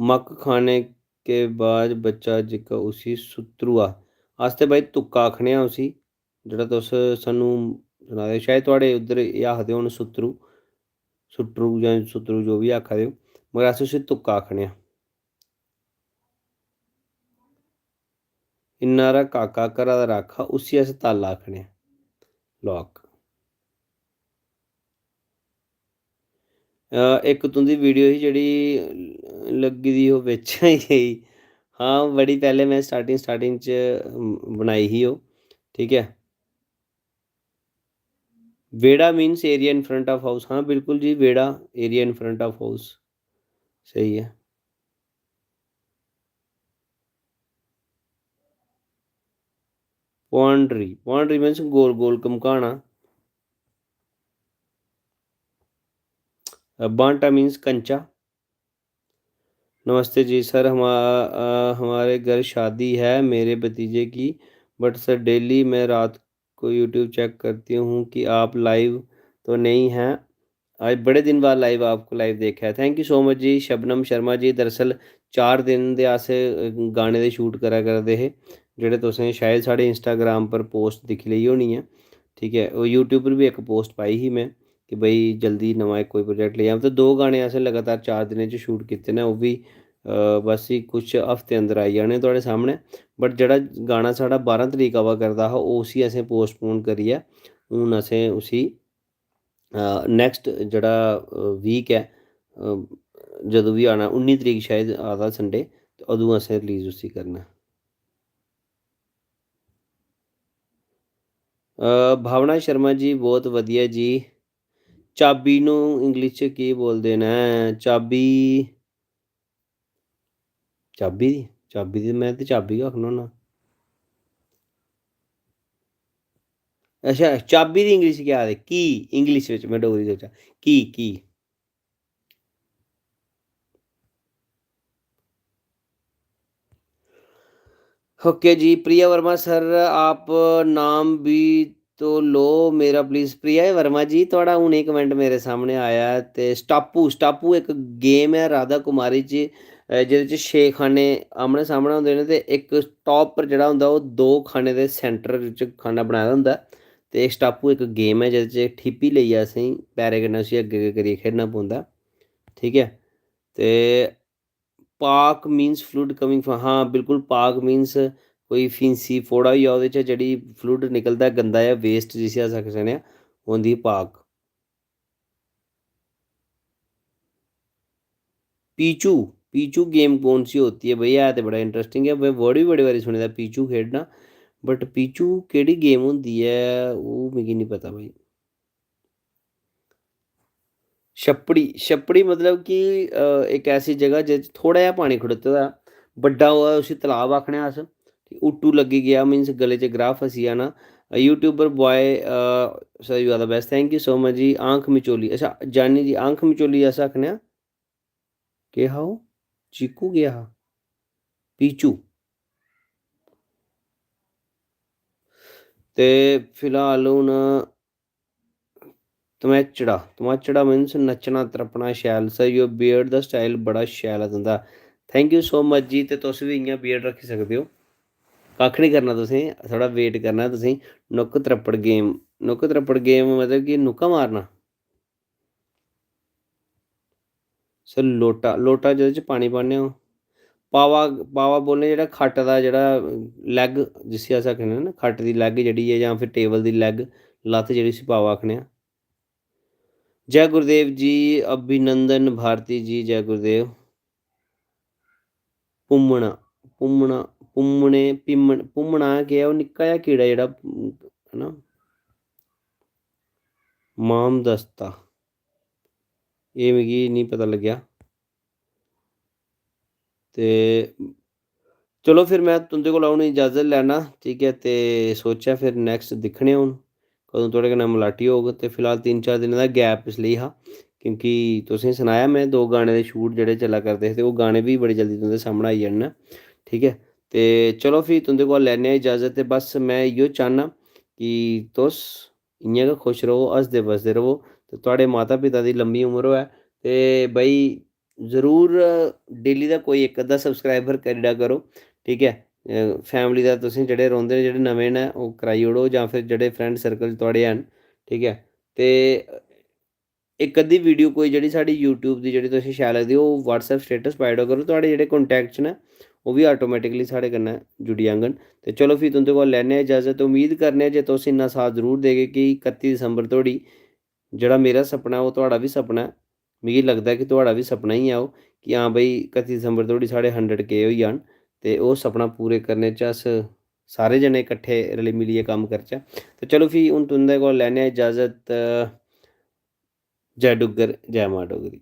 मक्क खाने के बाद बच्चा जेह्का उसी सुत्तरुआ, अस ते भाई तुक्का आखने आं उसी, जेह्ड़ा तुस सानू सना दे, शायद थुआढ़े उद्धर एह् आखदे होन सुत्तरू, सुत्तरू जां सुत्तरू जो बी आखा दे ओ, मगर अस उसी तुक्का आखने आं। इन्ना हारा काका घरा दा राखा, उसी अस ताला आखने आं, lock। अ, इक तुं'दी video ही जेह्ड़ी लग्गी दी ओह् बिच आई गेई। हां, बड़ी पैह्लें में starting, starting च, अम, बनाई ही ओह्, ठीक ऐ। वेड़ा means area in front of house। हां, बिल्कुल जी, वेड़ा, area in front of house। स्हेई ऐ। Pondary, pondary means गोल गोल घमकाना। अ, बांटा means कंचा। नमस्ते जी सर, हमा-, अ, हमारे घर शादी है मेरे भतीजे की, but सर, daily मैं रात को YouTube check करती हूँ कि आप live तो नहीं हैं। आज बड़े दिन बाद live, आपको live देखा है। Thank you so much जी शबनम शर्मा जी। दरअसल चार दिन दे अस, अ, गाने दे shoot करा करदे हे, जेह्ड़े तुसें शायद साढ़े Instagram पर post दिक्खी लेई होनी ऐ, ठीक ऐ। ओह् YouTube पर बी इक post पाई ही में कि भाई जल्दी नमां इक कोई project लेई आं। ते दो गाने असें लगातार चार दिनें च shoot कीते न, ओह् बी, अ, बस ही कुछ हफ्ते अंदर आई जाने थुआढ़े सामनै। But जेह्ड़ा गाना साढ़ा बारां तरीक आवा करदा हा, ओह् उसी असें postpone करियै हून असें उसी, अ, next जेह्ड़ा, अ, week ऐ, अ, जदूं बी आना, उन्नी तरीक शायद आवा दा Sunday, ते अदूं असें release उसी करना। अ, भावना शर्मा जी, बहुत वधिया जी। चाबी नू English च केह् बोलदे न? चाबी, चाबी दी, चाबी दी में ते चाबी गै आखना होन्ना। अच्छा, चाबी दी English केह् आखदे? Key, English बिच में डोगरी सोचा, key, key। OK जी, प्रिया वर्मा सर, आप नाम भी तो लो मेरा please। प्रिया वर्मा जी, थुआढ़ा हुने comment मेरे सामने आया ऐ। ते स्टापू, स्टापू इक game ऐ राधा कुमारी च, अ, जेह्दे च छे खाने आमनै सामनै होंदे न ते इक top पर जेह्ड़ा होंदा, ओह् दो खाने दे centre च खाना बनाए दा होंदा ऐ। ते स्टापू इक game ऐ जेह्दे च ठीपी लेइयै असेंगी पैरें कन्नै उसी अग्गें अग्गें करियै खेढना पौंदा, ठीक ऐ। ते पाक means fluid coming from, हां, बिल्कुल, पाक means कोई फींसी, फोड़ा होई जा, ओह्दे च जेह्ड़ी fluid निकलदा ऐ, गंदा ऐ, waste जिसी अस आखी सकने आं, ओह् होंदी पाक। पीचू, पीचू game कौन सी होती है भाई? है ते बड़ा interesting ऐ, में word बी बड़े बारी सुने दा पीचू खेढना, but पीचू केह्ड़ी game होंदी ऐ, ओह् मिगी निं पता भाई। छप्पड़ी, छप्पड़ी मतलब कि, अ, इक ऐसी जगह जेह्दे च थोह्ड़ा जेहा पानी खड़ोते दा, बड्डा होऐ उसी तलाब आखने आं अस। उट्टू लग्गी गेआ means गले च ग्राह् फसी जाना। YouTuber boy, a, sir, you are the best, thank you so much जी। आंख मिचोली, अच्छा, जानी जी, आंख मिचोली अस आखने आं, केह् हा ओह्? चीकू केह् हा? पीचू। ते फिलहाल हून तमैचड़ा, तमैचड़ा means नच्चना त्रप्पना शैल। Sir, your beard दा style बड़ा शैल ऐ तुं'दा। Thank you so much जी। ते तुस बी इ'यां beard रक्खी सकदे ओ, कक्ख निं करना तुसें, थोह्ड़ा wait करना तुसें। नुक्क त्रप्पड़ game, नुक्क त्रप्पड़ game मतलब कि नुक्का मारना। Sir, लोटा, लोटा जेह्दे च पानी पान्ने आं। पावा, पावा बोलने जेह्ड़ा खट्ट दा जेह्ड़ा leg जिसी अस आखने आं ना, खट्ट दी leg जेह्ड़ी ऐ जां फिर table दी leg, लत्त जेह्ड़ी उसी पावा आखने आं। जय गुरुदेव जी, अभिनंदन भारती जी, जय गुरुदेव। पुम्मना, पुम्मना, पुम्मने, पिम्मन-, पुम्मना केह् ऐ? ओह् निक्का जेहा कीड़ा जेह्ड़ा, है ना? माम दस्ता। एह् मिगी निं पता लग्गेआ। ते चलो फिर में तुं'दे कोला हून इजाज़त लैना, ठीक ऐ? ते सोचेआ फिर next दिक्खने आं हून कदूं थुआढ़े कन्नै मलाटी होग। ते फिलहाल तिन्न चार दिनें दा gap इस लेई हा, क्योंकि तुसें सनाया में दो गाने दे shoot जेह्ड़े चला करदे हे, ते ओह् गाने बी बड़ी जल्दी तुं'दे सामनै आई जाने न, ठीक ऐ? ते चलो फ्ही तुं'दे कोला लैने आं इजाज़त। ते बस में इ'यो चाह्न्नां कि तुस इ'यां गै खुश र'वो, हसदे बसदे र'वो, ते थुआढ़े माता पिता दी लम्मी उमर होऐ। ते भाई, जरूर डेली दा कोई इक अद्धा सब्सक्राइबर करी ओड़ा करो, ठीक ऐ। फैमिली दा तुसें जेह्ड़े रौंह्दे न, जेह्ड़े नमें न, ओह् कराई ओड़ो, जां फिर जेह्ड़े फ्रेंड सर्कल थुआढ़े हैन, ठीक ऐ। ते इक अद्धी वीडियो कोई जेह्ड़ी साढ़ी यूट्यूब दी जेह्ड़ी तुसें शैल लगदी, ओह् WhatsApp स्टेटस पाई ओड़ो करो, थुआढ़े जेह्ड़े कॉन्टैक्ट च न, ओह् बी ऑटोमेटिकली साढ़े कन्नै जुड़ी जाङन। ते चलो, फ्ही तुं'दे कोल लैन्ने आं इजाज़त। उम्मीद करने आं जे तुस इन्ना साथ जरूर देगे कि कत्ती दिसंबर धोड़ी जेह्ड़ा मेरा सपना ऐ, ओह् थुआढ़ा बी सपना ऐ। मिगी लगदा ऐ कि थुआढ़ा बी सपना ही ऐ ओह्, कि हां भाई, कत्ती दिसंबर धोड़ी साढ़े हंड्रेड के होई जान ते ओह् सपना पूरे करने च अस सारे जने कट्ठे रली मिलियै कम्म करचै। ते चलो, फ्ही हून तुं'दे कोल लैन्ने आं इजाज़त। जय डुग्गर, जय मां डोगरी।